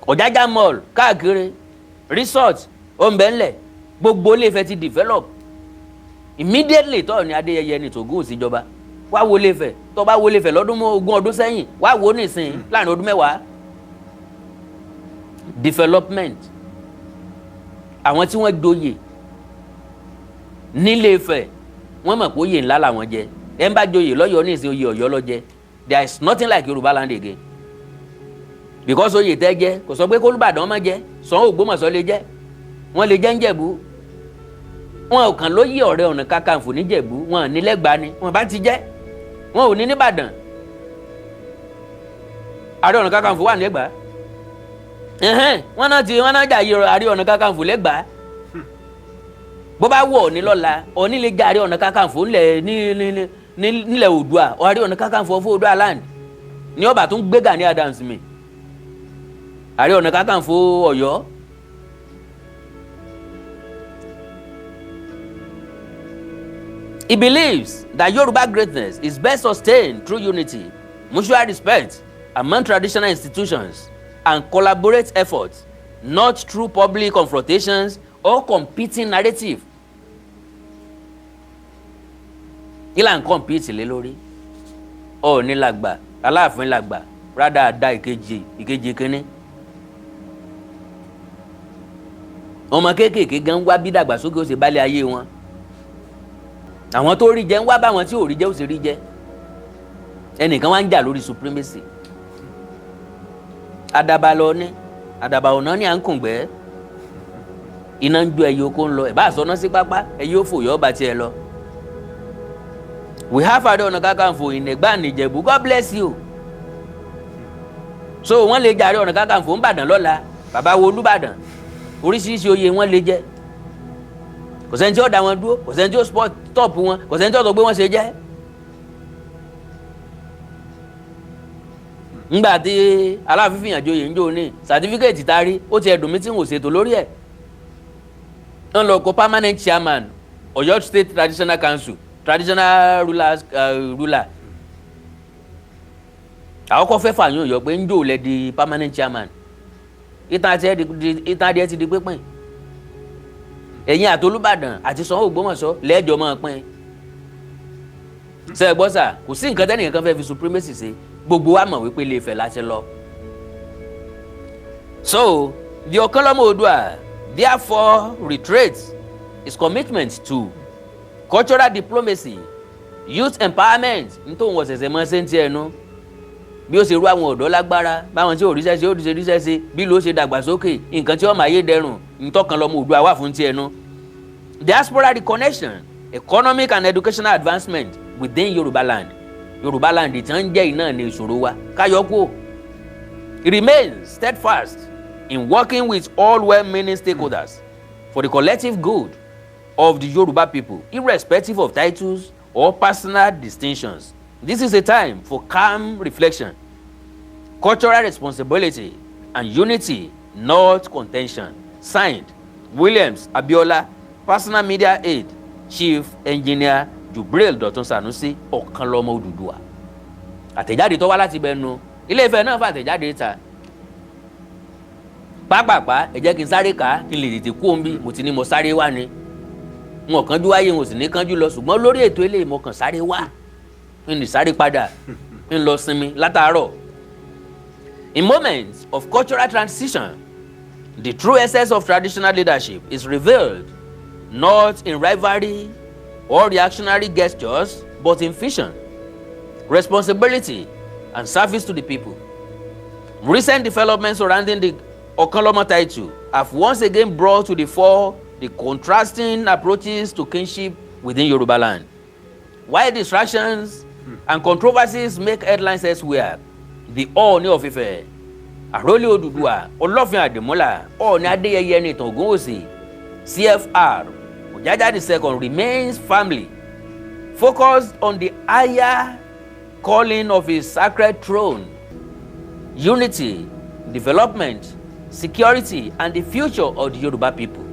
Speaker 1: Ọ̀jájá Mall káàkiri, resort òǹbẹ̀ńlẹ̀, gbogbo Ilé-Ifẹ̀ ti develop immediately. Tọ́ ni Adéyẹyẹ ní tògún òsìjọba wá wo Ilé-Ifẹ̀. Tó bá wo Ilé-Ifẹ̀ lọ́dún 20 ọdún sẹ́yìn, wá wo nísìn láàrin ọdún 10, development. Àwọn tí wọ́n joyè nílé Ifẹ̀, wọ́n mọ̀ pé oyè ńlá làwọn jẹ. Ẹ̀ ń bá joyè lọ́yọ̀ọ́ nísìn, oyè Ọ̀yọ́ ló jẹ. There is nothing like Yorùbá land again, because oyè tẹ́ jẹ kò sọ pé k'Olúbàdàn má jẹ, Ṣọ̀ún Ògbómọ̀ṣọ́ lè jẹ, wọ́n lè jẹ́ ń Jẹ̀bú. Wọn ò kàn lóyè Ọ̀rẹ́ Ọ̀nà Kakanfò níjẹ̀bú, wọn ò ní lẹ́gbàá ni wọn bá ti jẹ́, wọn ò ní nìbàdàn. Ààrẹ Ọ̀nà Kakanfò wà ní Ẹ̀gbá, wọn náà ti wọn náà jà yí Ààrẹ Ọ̀nà Kakanfò lẹ́gbàá. Bó bá wọ̀ ní lọ́la, Ọ̀ní lè jẹ́ Ààrẹ Ọ̀nà Kakanfò ńlẹ̀ ní nílẹ̀ Oòduà. Ààrẹ Ọ̀nà Kakanfò fún Oòduà land ní ọba tó ń gbé Gani Adams mi, Ààrẹ Ọ̀nà Kakanfò Ọ̀yọ́. He believes that Yoruba greatness is best sustained through unity. Mutual respect among traditional institutions and collaborate efforts, not through public confrontations or competing narrative. Kí là ń compete lé lórí? Ọọ̀ni làgbà, Aláàfin làgbà, rádàdà ìkejì ìkejì kínní. Ọmọ kéékèèké gan wá bí dàgbàsókè ó ṣe bálé ayé wọn. Àwọn tó rí jẹ ń wá báwọn tí ò rí jẹ ó sì rí jẹ. Ẹnìkan wá ń jà lórí supremacy. Àdàbà lọ ní, àdàbà ọ̀nà ní à ń kùngbẹ́. Iná ń jó ẹyẹ oko ń lọ, ẹ̀ bá àsọná sí pápá, ẹyẹ ó fò yọ ọba tiẹ̀ lọ. We have Ààrẹ Ọ̀nà Kakanfò in Ẹ̀gbá and Ìjẹ̀bú, God bless you. So wọ́n lè jẹ Ààrẹ Ọ̀nà Kakanfò ńbàdàn lọ́la, bàbá wo Olúbàdàn, oríṣiríṣi oyè wọ́n lè jẹ. Kò sẹ́ni tí ó dá wọn dúró, kò sẹ́ni tí ó stop wọn, kò sẹ́ni tí ó sọ pé wọ́n ṣe jẹ́. Ńgbà tí Aláàfin fìyàn joyè ń jò ní sàtífíkẹ́ẹ̀tì tá a rí, ó ti ẹ̀dùn mí tí n ò ṣètò lórí ẹ̀. Ń lọ kó permanent chairman Ọ̀yọ́ State Traditional Council, traditional rulers, ruler. Àwọn kò fẹ́ fààyàn yọ pé ń jò lẹ di permanent chairman. Ìtàn adìẹ ti di pínpín. Ẹ̀yin àti Olúbàdàn àti Ṣọ̀ún Ògbómọ̀ṣọ́ lẹ́jọ́ máa pín. Ṣé ẹ gbọ́ sà, kò sí nǹkan tẹ́nìkan fẹ́ fi supremacy ṣe, gbogbo wa mọ̀ wípé Ilé-Ifẹ̀ láti lọ. So the Ọ̀kànlọ́mọ Oòduà therefore reiterates his commitment to cultural diplomacy, youth empowerment, nítorí wọn ṣẹ̀ṣẹ̀ mọ́ ṣe ń tiẹ̀ nu bí ó ṣe rú àwọn ọ̀dọ́ lágbára, báwọn tí ò ríṣẹ́ ṣe ó ṣe ríṣẹ́ ṣe, bí ló ṣe dàgbàsókè, nǹkan tí ó máa yé dẹrùn, ntọ́kan lọ́mọ Oòduà wà fún tiẹ̀ nu. Diaspora reconnection, economic and educational advancement within Yorùbá land. Yorùbá land tí wọ́n ń jẹ́ iná ní ìṣòro wa káyọ̀. It remains steadfast in working with all well-meaning stakeholders for the collective good of the Yoruba people, irrespective of titles or personal distinctions. This is a time for calm reflection, cultural responsibility, and unity, not contention. Signed, Williams Abiola, personal media aide, Chief Engineer Jubril Dọ̀tun Sanusi, Ọ̀kànlọ́mọ Odùduwà. Àtẹ̀jáde tó wá láti bẹnu Ilé-Ifẹ̀ náà fàtẹ̀jáde ta. Pápápá, ẹ jẹ́ kí n sáré kà á kí n lè tètè kú òun bí mo ti ní mo sáré wá ni. N ò kánjú wáyé, n ò sì ní kánjú lọ, ṣùgbọ́n lórí ètò eléyìí mo kàn sáré wá, n lè sáré padà, n lọ sinmi látàárọ̀. In moments of cultural transition, the true essence of traditional leadership is revealed not in rivalry or reactionary gestures, but in vision, responsibility, and service to the people. Recent developments surrounding the Okanlomo title have once again brought to the fore the contrasting approaches to kingship within Yoruba land. While distractions and controversies make headlines elsewhere, the Ooni of Ife, Àrólé Odùduwà, Ọlọ́fin Àdìmúlà, Ọọ̀ni Adéyẹyè Ẹnìtàn Ògúnwùsì, CFR, Ọ̀jájá II remains firmly focused on the higher calling of his sacred throne, unity, development, security, and the future of the Yoruba people.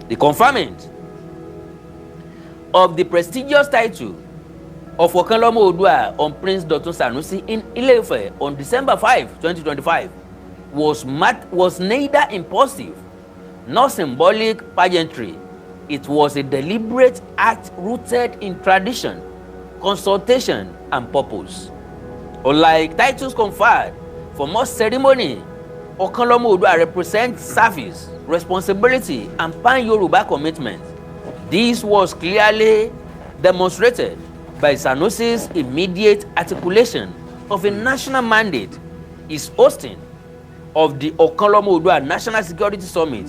Speaker 1: The conferment of the prestigious title of Okanlomo Oodua on Prince Dotun Sanusi in Ile-Ife on December 5, 2025 was neither impulsive nor symbolic pageantry. It was a deliberate act rooted in tradition, consultation, and purpose. Unlike titles conferred for more ceremony, Okanlomo Oodua represents service, responsibility, and pan-Yoruba commitment. This was clearly demonstrated by Sanusi's immediate articulation of a national mandate, his hosting of the Okanlomo Oodua National Security Summit,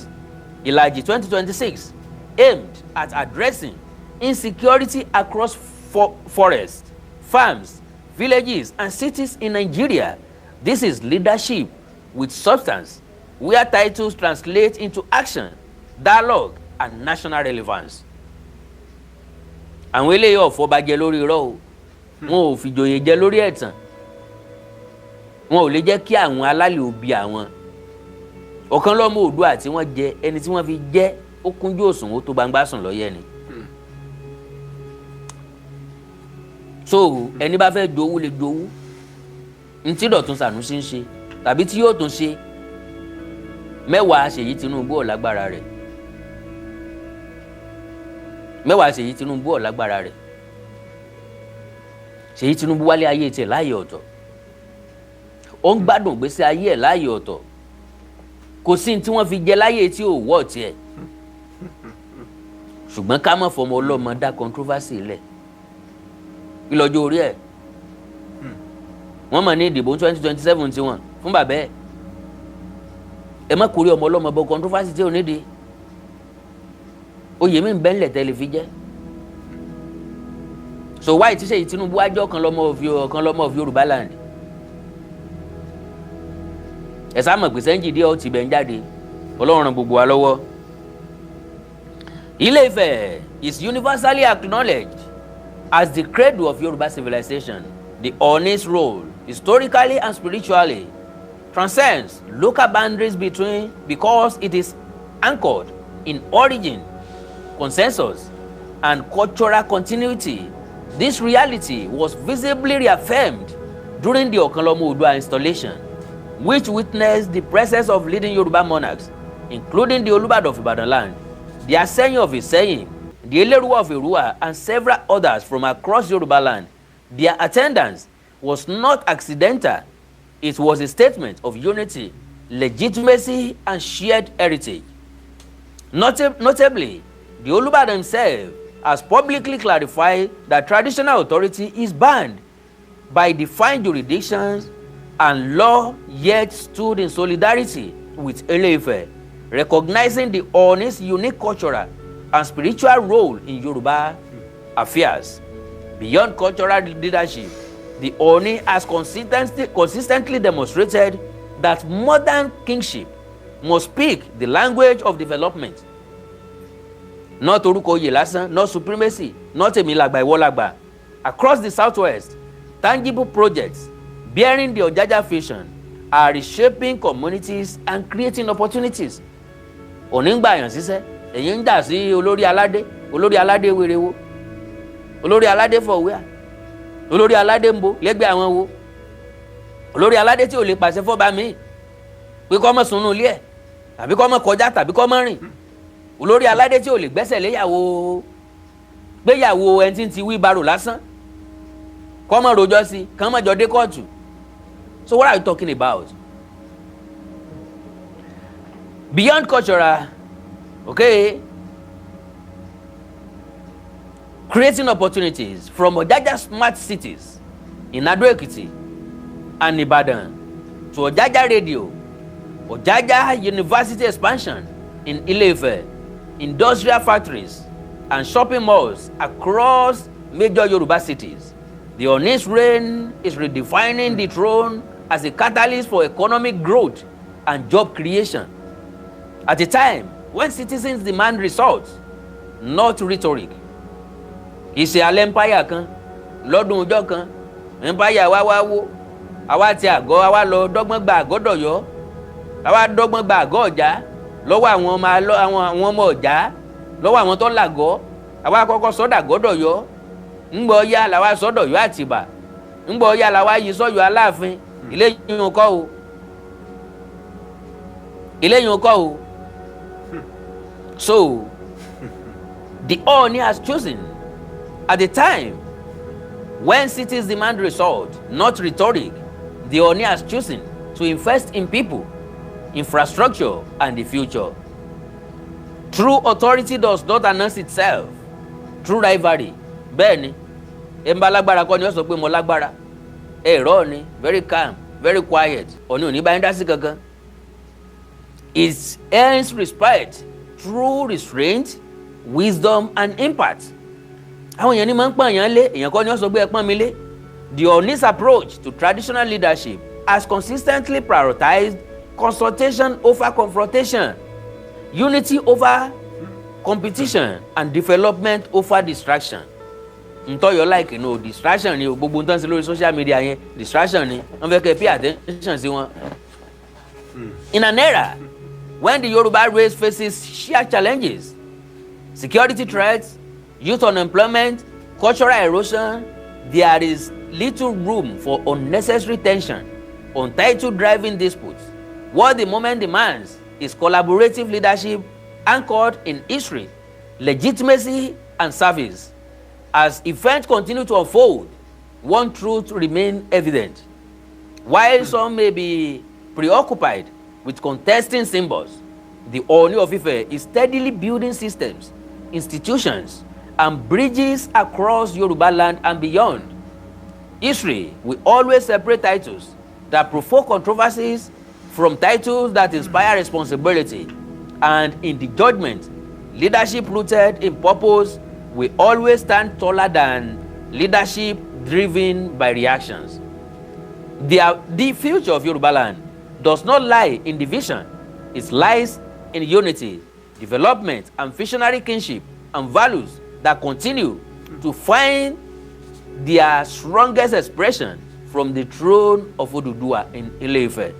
Speaker 1: Ilaji 2026, aimed at addressing insecurity across forests, farms, villages, and cities in Nigeria. This is leadership with substance, where titles translate into action, dialogue, and national relevance. Àwọn eléyìí ọ̀fọ̀ bá jẹ lórí irọ́ o, wọn ò fìjòyè jẹ lórí ẹ̀tàn, wọn ò lè jẹ́ kí àwọn alálẹ̀ òbí àwọn Ọ̀kànlọ́mọ Oòduà tí wọ́n jẹ, ẹni tí wọ́n fi jẹ́ ó kúnjú òṣùwọ̀n, ó tó gbangba sùn lọ́yẹ̀ ni. So ẹni bá fẹ́ jowú lè jowú. Ntí Dọ̀tun Sànúsí ń ṣe tàbí tí yóò tún ṣe mẹ́wàá, Ṣèyí Tinubu ò lágbára rẹ̀. Mẹ́wàá Ṣèyí Tinubu ò lágbára rẹ̀. Ṣèyí Tinubu wálé ayé tiẹ̀ láàyè ọ̀tọ̀, ó ń gbádùn ìgbésí ayé ẹ̀ láàyè ọ̀tọ̀. Kò sí ní tí wọ́n fi jẹ láyé tí ò wọ́ tiẹ̀, ṣùgbọ́n ká má fọmọ ọlọ́mọ dá controversy lẹ̀. Ìlọ́jọ́ orí ẹ̀, wọ́n mọ̀ ní ìdìbò 2027 tiwọn fún bàbá ẹ̀. Ẹ má kórè ọmọ ọlọ́mọ bọ controversy tí ò nídìí. Oyè mi ń bẹ́ ńlẹ̀ tẹ́lẹ̀ fi jẹ́. So why tí Ṣèyí Tinubu wájú ọ̀kan lọ́mọ of Yorùbá land? Ẹ sá mọ̀ pé sẹ́ńjì díẹ̀ ó ti bẹ̀ ń jáde. Ọlọ́run ràn gbogbo wa lọ́wọ́. Ilé-Ifẹ̀ is universally acknowledged as the cradle of Yoruba civilization. The Ooni's role, historically and spiritually, transcends local boundaries between because it is anchored in origin, consensus, and cultural continuity. This reality was visibly reaffirmed during the Okanlomo Oodua installation, which witnessed the presence of leading Yoruba monarchs, including the Olubadan of Ibadan land, the Aseyin of Iseyin, the Eleruwa of Eruwa, and several others from across Yoruba land. Their attendance was not accidental. It was a statement of unity, legitimacy, and shared heritage. Notably, the Olubadan himself has publicly clarified that traditional authority is banned by defined jurisdictions and law, yet stood in solidarity with Ile-Ife, recognizing the Ooni's unique cultural and spiritual role in Yoruba affairs. Beyond cultural leadership, the Ooni has consistently demonstrated that modern kingship must speak the language of development. Not orúkọ oyè lásán, not supremacy, not èmi làgbà, ìwọ làgbà. Across the southwest, tangible projects bearing the Ojaja vision are reshaping communities and creating opportunities. Òní ń gbàyàn síṣẹ́, èyí ń jà sí olórí aládé. Olórí aládé wèrè wo? Olórí aládé fọ̀wéà? Olórí aládé ń bo lẹ́gbẹ̀ẹ́ àwọn wo? Olórí aládé tí ò lè pàṣẹ fọ́ba míì pé kó má sunú ilé ẹ̀, tàbí kó má kọjá, tàbí kó má rìn. Olórí aládé tí ò lè gbẹ́sẹ̀ léyàwó, gbéyàwó ẹni tí ń ti wí barò lásán, kó má rojọ́ sí, kó má jọ dé kóòtù. So what are you talking about? Beyond cultural, okay, creating opportunities, from Ojaja smart cities in Ado Ekiti and Ibadan to Ojaja Radio, Ojaja University expansion in Ile-Ife, industrial factories and shopping malls across major Yoruba cities, the Ooni's reign is redefining the throne as a catalyst for economic growth and job creation at a time when citizens demand results, not rhetoric. Ìṣe alẹ́ empire kan lọ́dún ọjọ́ kan, empire wa wá wó, àwa ti àgọ́, àwa lọ dọ́gbọ́n gba àgọ́ dọ̀yọ́, àwa dọ́gbọ́n gba àgọ́ ọ̀já lọ́wọ́ àwọn ọmọ alọ́ àwọn ọmọ ọ̀já, lọ́wọ́ àwọn tó làgọ́. Àwa kọ́kọ́ sọ́dà gọ́dọ̀yọ́, ńgbọ́ ya làwa sọ́dọ̀yọ́ Àtìbà, ńgbọ́ ya làwa yí sọ́yọ́ Aláàfin. Ilé yìí kọ́ o, ilé yìí kọ́ o. So the Ooni has chosen, at the time when cities demand result, not rhetoric, the Ooni has chosen to invest in people, infrastructure and the future. True authority does not announce itself through rivalry. Bẹ́ẹ̀ ni, ẹ ń bá lágbára kọ́ ni ó sọ pé mo lágbára. Ẹ̀rọ ni very calm, very quiet. Ọ̀ní ò ní bá yín dá sí kankan. It earns respect through restraint, wisdom and impact. Àwọn èèyàn ní máa ń pọ́n èèyàn lé, èèyàn kọ́ ni ó sọ pé ẹ pọ́n mi lé. The Ooni's approach to traditional leadership has consistently prioritized consultation over confrontation, unity over competition and development over distraction. Ntọ́yọ̀ like no distraction ni o. Gbogbo nǹkan sí lórí social media yẹn, distraction ni. Wọ́n fẹ́ kẹ́ pay attention sí wọn. In an era when the Yoruba race faces shared challenges, security threats, youth unemployment, cultural erosion, there is little room for unnecessary tension. on title driving disputes. What the moment demands is collaborative leadership anchored in history, legitimacy, and service. As events continue to unfold, one truth remains evident. While some may be preoccupied with contesting symbols, the Ooni of Ife is steadily building systems, institutions, and bridges across Yoruba land and beyond. History will always separate titles that provoke controversies from titles that inspire responsibility, and in the judgment, leadership rooted in purpose will always stand taller than leadership driven by reactions. The future of Yoruba land does not lie in division, it lies in unity, development, and visionary kinship and values that continue to find their strongest expression from the throne of Oduduwa in Ile-Ife.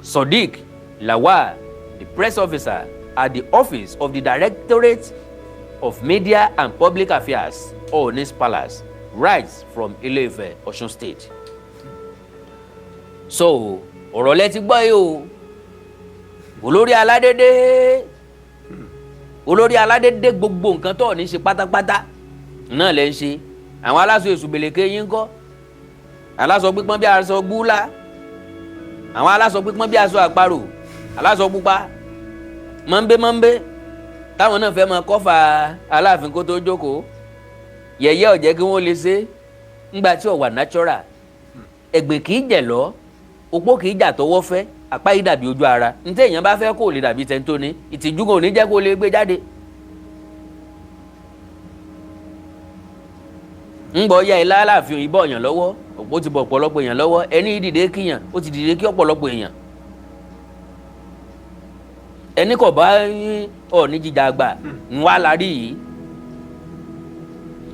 Speaker 1: Sodiq Lawal, the press officer at the office of the Directorate of Media and Public Affairs, Ooni's Palace, writes from Ile-Ife, Osun State. So, ọ̀rọ̀ lẹ ti gbọ́ yìí o. Olórí aládédé, olórí aládédé, gbogbo nǹkan tó ní ṣe pátápátá náà lẹ ń ṣe. Àwọn aláṣọ èṣù gbèlèké yín ń kọ́, aláṣọ pípọ́n bí aṣọ gbúlá, àwọn aláṣọ pípọ́n bí aṣọ àparò, aláṣọ pupa mọ́ńbé mọ́ńbé, táwọn náà fẹ́ máa kọ́fà Aláàfin kó tó jókòó. Yẹ̀yẹ́ ọ̀jẹ́ kí wọ́n lè ṣe ńgbà tí ọ̀wà natural. Ẹ̀gbìn kì í jẹ̀ lọ, opó kì í jà tọwọ́ fẹ́, àpá yìí dàbí ojú ara. Ntẹ́ èèyàn bá fẹ́ kó lè dàbí tẹ́ńtó ní ìtìjú kan ò ní jẹ́ kó lè gbé jáde. Ńgbọ́ ya ilá Aláàfin òyìnbó èèyàn lọ́wọ́, òpó ti bọ̀ ọ̀pọ̀lọpọ̀ èèyàn lọ́wọ́. Ẹni dìde kíyàn, ó ti dìde kí ọ̀pọ̀lọpọ̀ èèyàn. Ẹni kò bá Ọọ̀ni jíjà àgbà ń wá la rí yìí,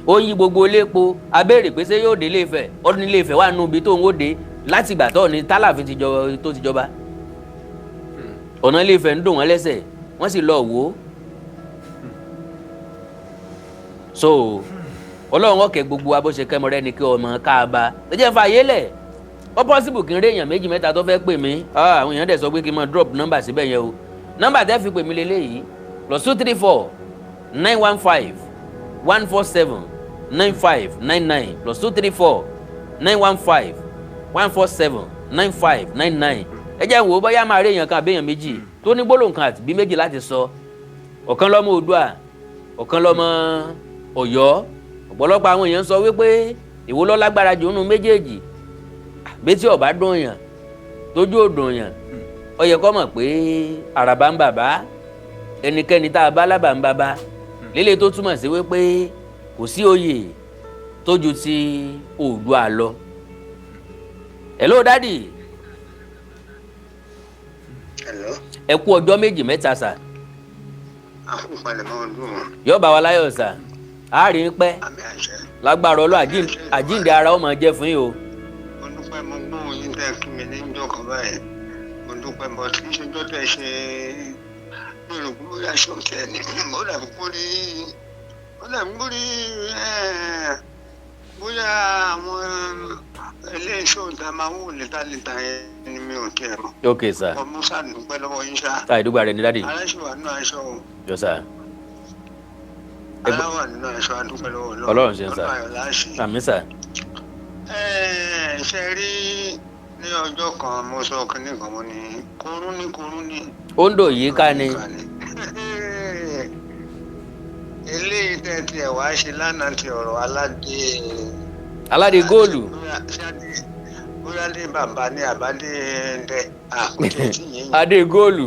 Speaker 1: ó yí gbogbo iléepo abéèrè pé ṣé yóò dé Ilé-Ifẹ̀. Ọdún Ilé-Ifẹ̀ wà nù ibi tó ń wó dé láti ìgbà tó ní tálàfin tó ti jọba. Ọ̀nà Ilé-Ifẹ̀ ń dùn wọ́n lẹ́sẹ̀, wọ́n sì lọ wò ó. So Ọlọ́run ọ̀kẹ́ gbogbo wa bó ṣe kẹ́mọ rẹ ni kí ọmọ káàbá ẹ jẹ́ n fa àyè lẹ̀. Ó possible kí n rí èèyàn méjì mẹ́ta tó fẹ́ pè mí. Àwọn èèyàn dẹ̀ sọ pé kí n máa drop nọ́mbà síbẹ̀ yẹn o. Nọ́mbà tẹ́ fi pè mí lélẹ́yìí: +234 915 147 9599, +234 915 147 9599. Ẹ jẹ́ wò ó bóyá máa rí èèyàn kan àbí èèyàn méjì tó ní gbólóhùn kan àti bí méjì láti sọ. Ọ̀kan lọ́mọ Oòduà, ọ̀kan lọ́mọ Ọ̀yọ́. Ọ̀pọ̀lọpọ̀ àwọn èèyàn sọ wípé èwo ló lágbára jù nínú méjèèjì? Bí tí ọba dùn yàn, tójú ò dùn yàn, ó yẹ kó mọ̀ pé àràbà ń bàbá ẹnikẹ́ni tá a bá lábà ń bàbá lélẹ̀, tó túmọ̀ sí wípé kò sí oyè tó ju ti Oòduà lọ. Hello, daddy.
Speaker 2: Hello.
Speaker 1: Ẹ kú ọjọ́ méjì mẹ́ta, sir.
Speaker 2: Àkópalẹ̀mọ́ ọdún wọn.
Speaker 1: Yóò bá wa láyọ̀, sir. Àárín pẹ́.
Speaker 2: Àmì àṣẹ.
Speaker 1: Lágbára Ọlọ́, àjíǹde ara ó máa jẹ́ fún yín o.
Speaker 2: Mo dúpẹ́, mo gbóhùn yín tẹ́ kí mi ní ìjọ kan báyìí. Mo dúpẹ́ bọ́ tí kì í ṣe ọjọ́ tẹ́ ṣe mi rò pé bóyá aṣọ tẹ̀ ní. Ó dàbí kó rí bóyá àwọn iléeṣẹ́ ìta máa ń wò létà létà yẹn ni, mi ò tiẹ̀ mọ̀.
Speaker 1: Ok, sir.
Speaker 2: Ọmọ sáà dúpẹ́ lọ́wọ́ yín ṣá.
Speaker 1: Àìdúgba rẹ̀ ní, daddy.
Speaker 2: Aláṣẹ wà nínú aṣọ o.
Speaker 1: Yọ, sir.
Speaker 2: Aláwà nínú aṣọ, adúpẹ́ lọ́wọ́ Ọlọ́run.
Speaker 1: Ọlọ́run ṣe ń sà.
Speaker 2: Ọdún ayọ̀ láṣẹ.
Speaker 1: Àmín, sir.
Speaker 2: Ẹ ṣe rí, ní ọjọ́ kan mo sọ kinní kan, mo ní kúrú ní kúrú ní.
Speaker 1: Ondo yìí ká ni.
Speaker 2: Eléyìí tẹ́ tiẹ̀ wá ṣe lánàá ti ọ̀rọ̀ aládé.
Speaker 1: Aládé góòlù.
Speaker 2: Bóyá dé bàbá ní àbádé ndẹ àkójọ tí yẹn.
Speaker 1: Adé góòlù.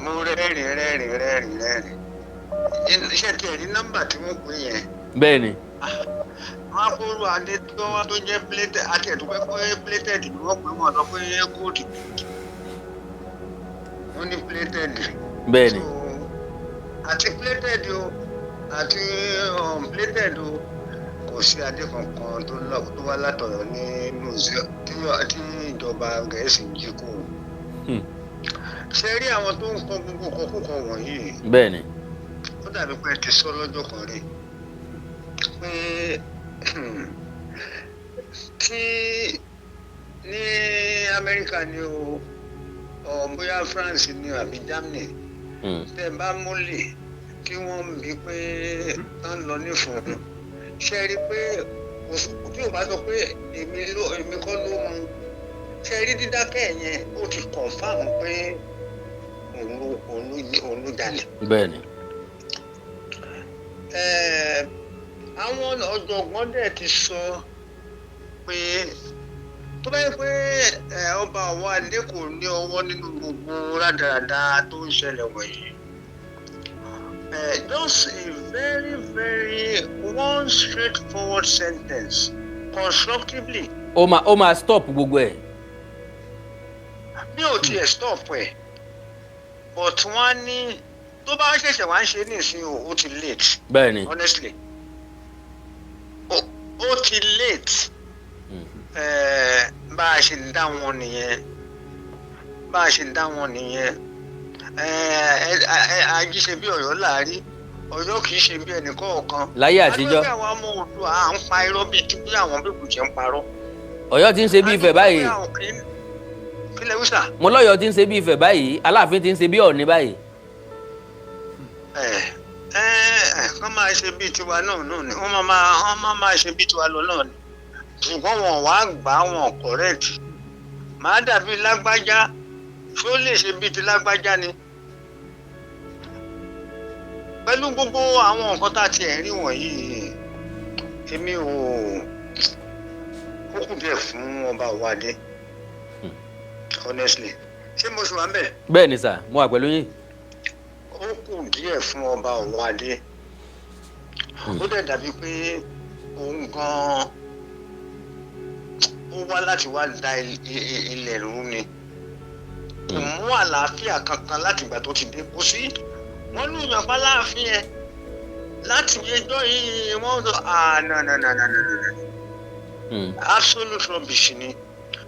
Speaker 2: Mo rẹ́rìn rẹ́rìn rẹ́rìn rẹ́rìn. Iṣẹ́ tiẹ̀ ní nọ́mbà tí wọ́n pè yẹn.
Speaker 1: Bẹ́ẹ̀ ni.
Speaker 2: Wọ́n á kóró adé tó wọ́n tó jẹ́ plated àti ẹ̀dùnkẹ́ pé plated ni wọ́n pè, wọ́n sọ pé gold, wọ́n ní plated.
Speaker 1: Bẹ́ẹ̀ ni.
Speaker 2: So, àti plated o àti unplated o, kò sí adé kankan tó lọ tó wá látọ̀yọ́ ní museum tí ìjọba Gẹ̀ẹ́sì ń jí kó. Ṣe rí àwọn tó ń kọ gbogbo kọkúkọ wọ̀nyí,
Speaker 1: Bẹ́ẹ̀ ni.
Speaker 2: ó dàbí pé ẹ ti sọ lọ́jọ́ kan rí pé tí Ní Amẹ́ríkà ni o, ọ̀ bóyá France ni o àbí Germany, tẹ́ ẹ bá múlẹ̀ tí wọ́n ń bi pé tán lọ ní fún un, ṣe rí i pé tí ò bá sọ pé èmi ló, èmi kọ́ ló mú, ṣe rí dídákẹ́ yẹn, ó ti confirm pé òun ló jalè.
Speaker 1: Bẹ́ẹ̀ ni.
Speaker 2: Àwọn ọ̀jọ̀gbọ́n dẹ̀ ti sọ pé tó bá yẹ pé ọba Ọwọ́adé kò ní ọwọ́ nínú gbogbo rádaràda tó ń ṣẹlẹ̀ wọ̀nyí, just a very very one straightforward sentence constructively,
Speaker 1: Ó máa stop gbogbo ẹ̀.
Speaker 2: Bí ò tiẹ̀ stop ẹ̀, but wọ́n á ní tó bá ṣẹ̀ṣẹ̀ wá ń ṣe nísìnyí o, ó ti late.
Speaker 1: Bẹ́ẹ̀ ni.
Speaker 2: Honestly, ó ti late. Bá a ṣe dá wọn nìyẹn, bá a ṣe dá wọn nìyẹn. Ají ṣe bí Ọ̀yọ́ láàrí, Ọ̀yọ́ kì í ṣe bí ẹnì kọ̀ọ̀kan.
Speaker 1: Láyé àtijọ́.
Speaker 2: Adúlọ́ àwọn ọmọ Oòduà, à ń pa irọ́ bíi tí bí àwọn bíbù ṣe ń parọ́.
Speaker 1: Ọ̀yọ́ ti ń ṣe bí Ifẹ̀ báyìí.
Speaker 2: Kí lẹ wí, sà?
Speaker 1: Mo lọ́yọ̀ ti ń ṣe bí Ifẹ̀ báyìí, Aláàfin ti ń ṣe bí Ọ̀ọ̀ni báyìí.
Speaker 2: Ẹ ẹ ẹ kán máa ṣe bíi tiwa náà ni wọ́n máa ṣe bíi tiwa lọ náà ni, ṣùgbọ́n wọn wá gbà wọn correct. Màá dàbí lágbájá, ṣó lè ṣe bíi ti lágbájá ni? Pẹ̀lú gbogbo àwọn nǹkan tá a ti ẹ̀ rí wọ̀nyí, èmi ò, ó kù díẹ̀ fún ọba Ọwọ́adé, honestly. Ṣé mo ṣì wà ń bẹ̀?
Speaker 1: Bẹ́ẹ̀ ni sà, mo wà pẹ̀lú yín.
Speaker 2: Ó kù díẹ̀ fún ọba Ọwọ́adé. Ó dẹ̀ dàbí pé òun gan-an ó wá láti wá da ilẹ̀ rú ni. Kò mú àlàáfíà kankan láti ìgbà tó ti dé. Kò sí wọ́n lù yàn pa láàfin ẹ̀ láti ẹjọ́ yìí, wọ́n sọ, ah, no, no, no, no, no, no, no. Absolute rubbish ni,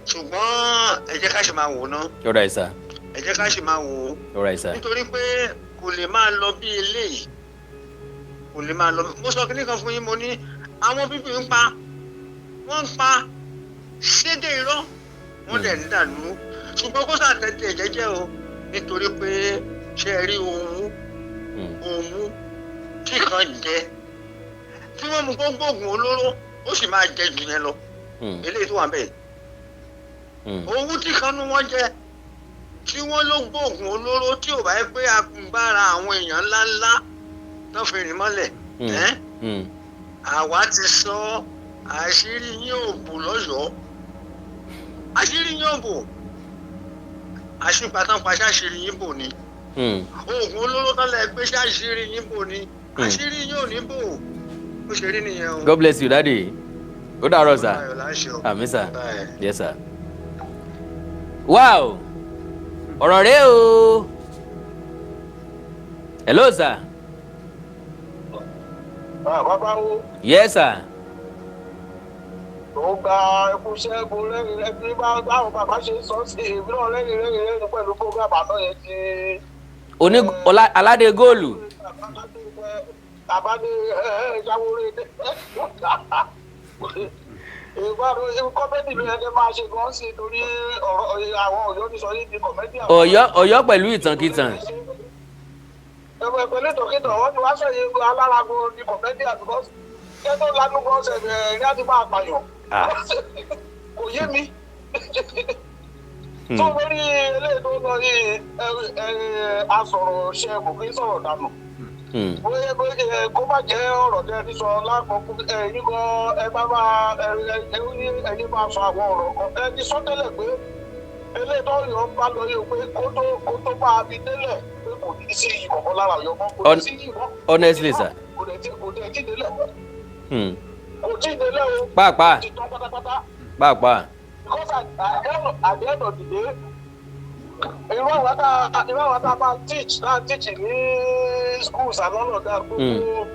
Speaker 2: ṣùgbọ́n ẹ jẹ́ ká ṣe máa wò ná.
Speaker 1: All right, sir.
Speaker 2: Ẹ jẹ́ ká ṣe máa wò ó,
Speaker 1: All right, sir.
Speaker 2: nítorí pé kò lè máa lọ bí eléyìí, kò lè máa lọ. Mo sọ kíní kan fún yín, mo ní àwọn bíbí ń pa wọ́n, ń pa ṣédè irọ́, wọ́n dẹ̀ ń dàlú, ṣùgbọ́n kó sàtẹ̀tẹ̀ jẹ́jẹ́ o, nítorí pé ṣe é rí owó, owó tí kan jẹ tí wọ́n mú gbóngbóògùn olóró, ó sì máa jẹ jù yẹn lọ. Eléyìí tó wà bẹ́ẹ̀, owó tí kan ní wọ́n jẹ tí wọ́n ló gbóògùn olóró, tí ò bá yẹ pé agbára àwọn èèyàn ńláńlá tó fi rìn mọ́lẹ̀ ẹ́. Àwa ti sọ, àṣírí yín ò bò lọ́yọ̀ọ́, àṣírí yín ò bò, àṣìpàtàn pàṣẹ àṣírí yín bò ni. Oògùn olóró tán lẹ gbé ṣàṣírí yín bò ni. Àṣírí yín ò ní bò. Bó ṣe rí nìyẹn o.
Speaker 1: God bless you, daddy. Ó dàárọ̀, sir.
Speaker 2: Ayọ̀ láṣẹ o.
Speaker 1: Àmín, sir.
Speaker 2: Bye.
Speaker 1: Yes, sir. Wow, ọ̀rọ̀ rẹ o. Hello, sir.
Speaker 3: Bàbá wo.
Speaker 1: Yes, sir.
Speaker 3: Ó gba ẹkúṣẹ́, mo rẹ́rìn rẹ́rìn bá báwọn bàbá ṣe ń sọ sí èmi náà, rẹ́rìn rẹ́rìn rẹ́rìn pẹ̀lú program àná yẹn ti.
Speaker 1: Oní aládé góòlù.
Speaker 3: Bàbá ní ẹ jáwó rẹ ìgbà comedy ló yẹ kí n máa ṣe gan sí, torí ọ̀rọ̀ àwọn Ọ̀yọ́ ní sọ yìí di comedy.
Speaker 1: Ọ̀yọ́ pẹ̀lú ìtànkìtàn.
Speaker 3: Ẹ̀wọ̀n pẹ̀lú ìtànkìtàn, wọ́n ti wá sẹ́yìn alárago di comedy, because kẹ́ tó lanu gan ṣẹ̀ ní àti máa pààyàn. Kò yé mi. Tó lórí eléyìí tó lọ yìí, asọ̀rọ̀ ṣe kò kí ń sọ̀rọ̀ dànù. Bóyá bóyá kó má jẹ́ ọ̀rọ̀ tẹ́ ẹ ti sọ lákòókò ẹ̀yin gan, ẹ bá máa ẹ̀yin máa sọ àwọn ọ̀rọ̀ kan ẹ ti sọ tẹ́lẹ̀ pé eléyìí tó yọ bá lọ yìí, pé kó tó máa fi délẹ̀ pé kò ní sí iyì kankan lára Ọ̀yọ́ mọ́, kò ní sí iyì mọ́.
Speaker 1: Honestly, sir.
Speaker 3: Kò dẹ̀ tí délẹ̀. Kò tí délẹ̀ o.
Speaker 1: Pàápàá.
Speaker 3: Ó ti tán pátápátá.
Speaker 1: Pàápàá.
Speaker 3: Because at the end of the day, irú àwọn tá a máa teach ní schools and all of that, gbogbo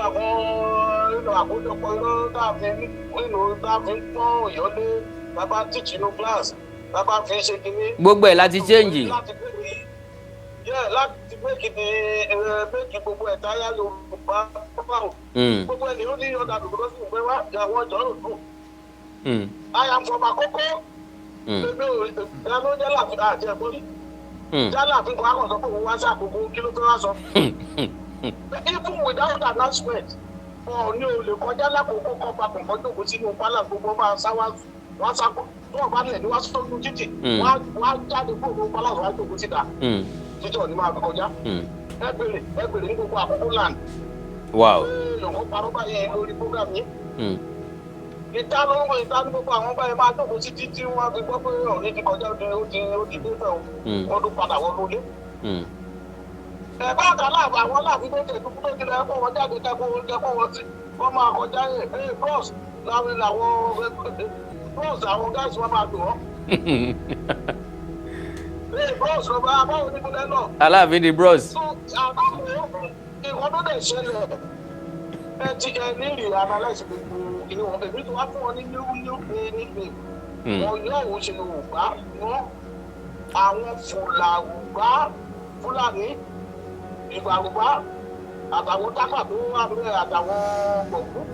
Speaker 3: àwọn nínú àkójọpọ̀ irọ́ tá a fi ń pọ́n Ọ̀yọ́ lé, tá a bá teach inú class, tá a bá fi ń ṣe kínní.
Speaker 1: Gbogbo ẹ̀ láti change.
Speaker 3: Láti break, yeah, láti break the break gbogbo ẹ̀táyà Yorùbá, gbogbo ẹ̀ ní ó ní ọ̀dà because ìgbẹ́ wa àwọn ọjọ́ ò dùn. I am from Àkókó. Èmi ò ẹ ló jẹ́ láàfin àti ẹ̀gbọ́n rí. Jálàfin kan á kàn sọ pé òun wá sí Àkókó, kí ló fẹ́ wá sọ? Even without announcement, Ọọ̀ni ò lè kọjá lákòókò kan papọ̀ kan jókòó sínú palace, gbogbo máa sá wá, wá sá kó tó wọn bá lẹ̀ ní wá sójú títì. Wá jáde kúrò ní palace, wá jókòó síta títí Ọọ̀ni máa fi kọjá. Ẹ bèrè, ẹ bèrè ní gbogbo Àkókò land. Èèyàn parọ́ báyẹn lórí program yìí. Ìta ló ń ìta ní gbogbo àwọn báyìí máa jókòó sí títí wọ́n fi gbọ́ pé Ọọ̀ni ti kọjá, ó ti dé fẹ́ o. Wọ́n tún padà wọnú ilé. Ẹ bá kà láàbà àwọn aláàfin tó tẹ̀ tó ti lọ ẹ̀kọ́ wọn jáde kẹ́kọ̀ọ́ kẹ́kọ̀ọ́ wọn sí wọ́n máa kọjá. Ẹ̀ ẹ̀ bros láwọn làwọn bros, àwọn guys wọn máa dùn wọ́n. Ẹ̀ bros lọ bá báwo ní kúlẹ̀ náà.
Speaker 1: Aláàfin di bros.
Speaker 3: So àbáwọ̀ ìwọ́n tó dẹ̀ ṣẹlẹ̀, ẹ ti ẹ ní ìrì analyse gbogbo ìní wọn, èmi tó wá fún wọn ní new new nickname. Wọn yóò wọ́n ṣe Yorùbá wọn, àwọn Fùlàrùbá, Fúlàní Ìgbàrúbá àtàwọn Tápà tó wà lóye àtàwọn Gbọ̀ngún,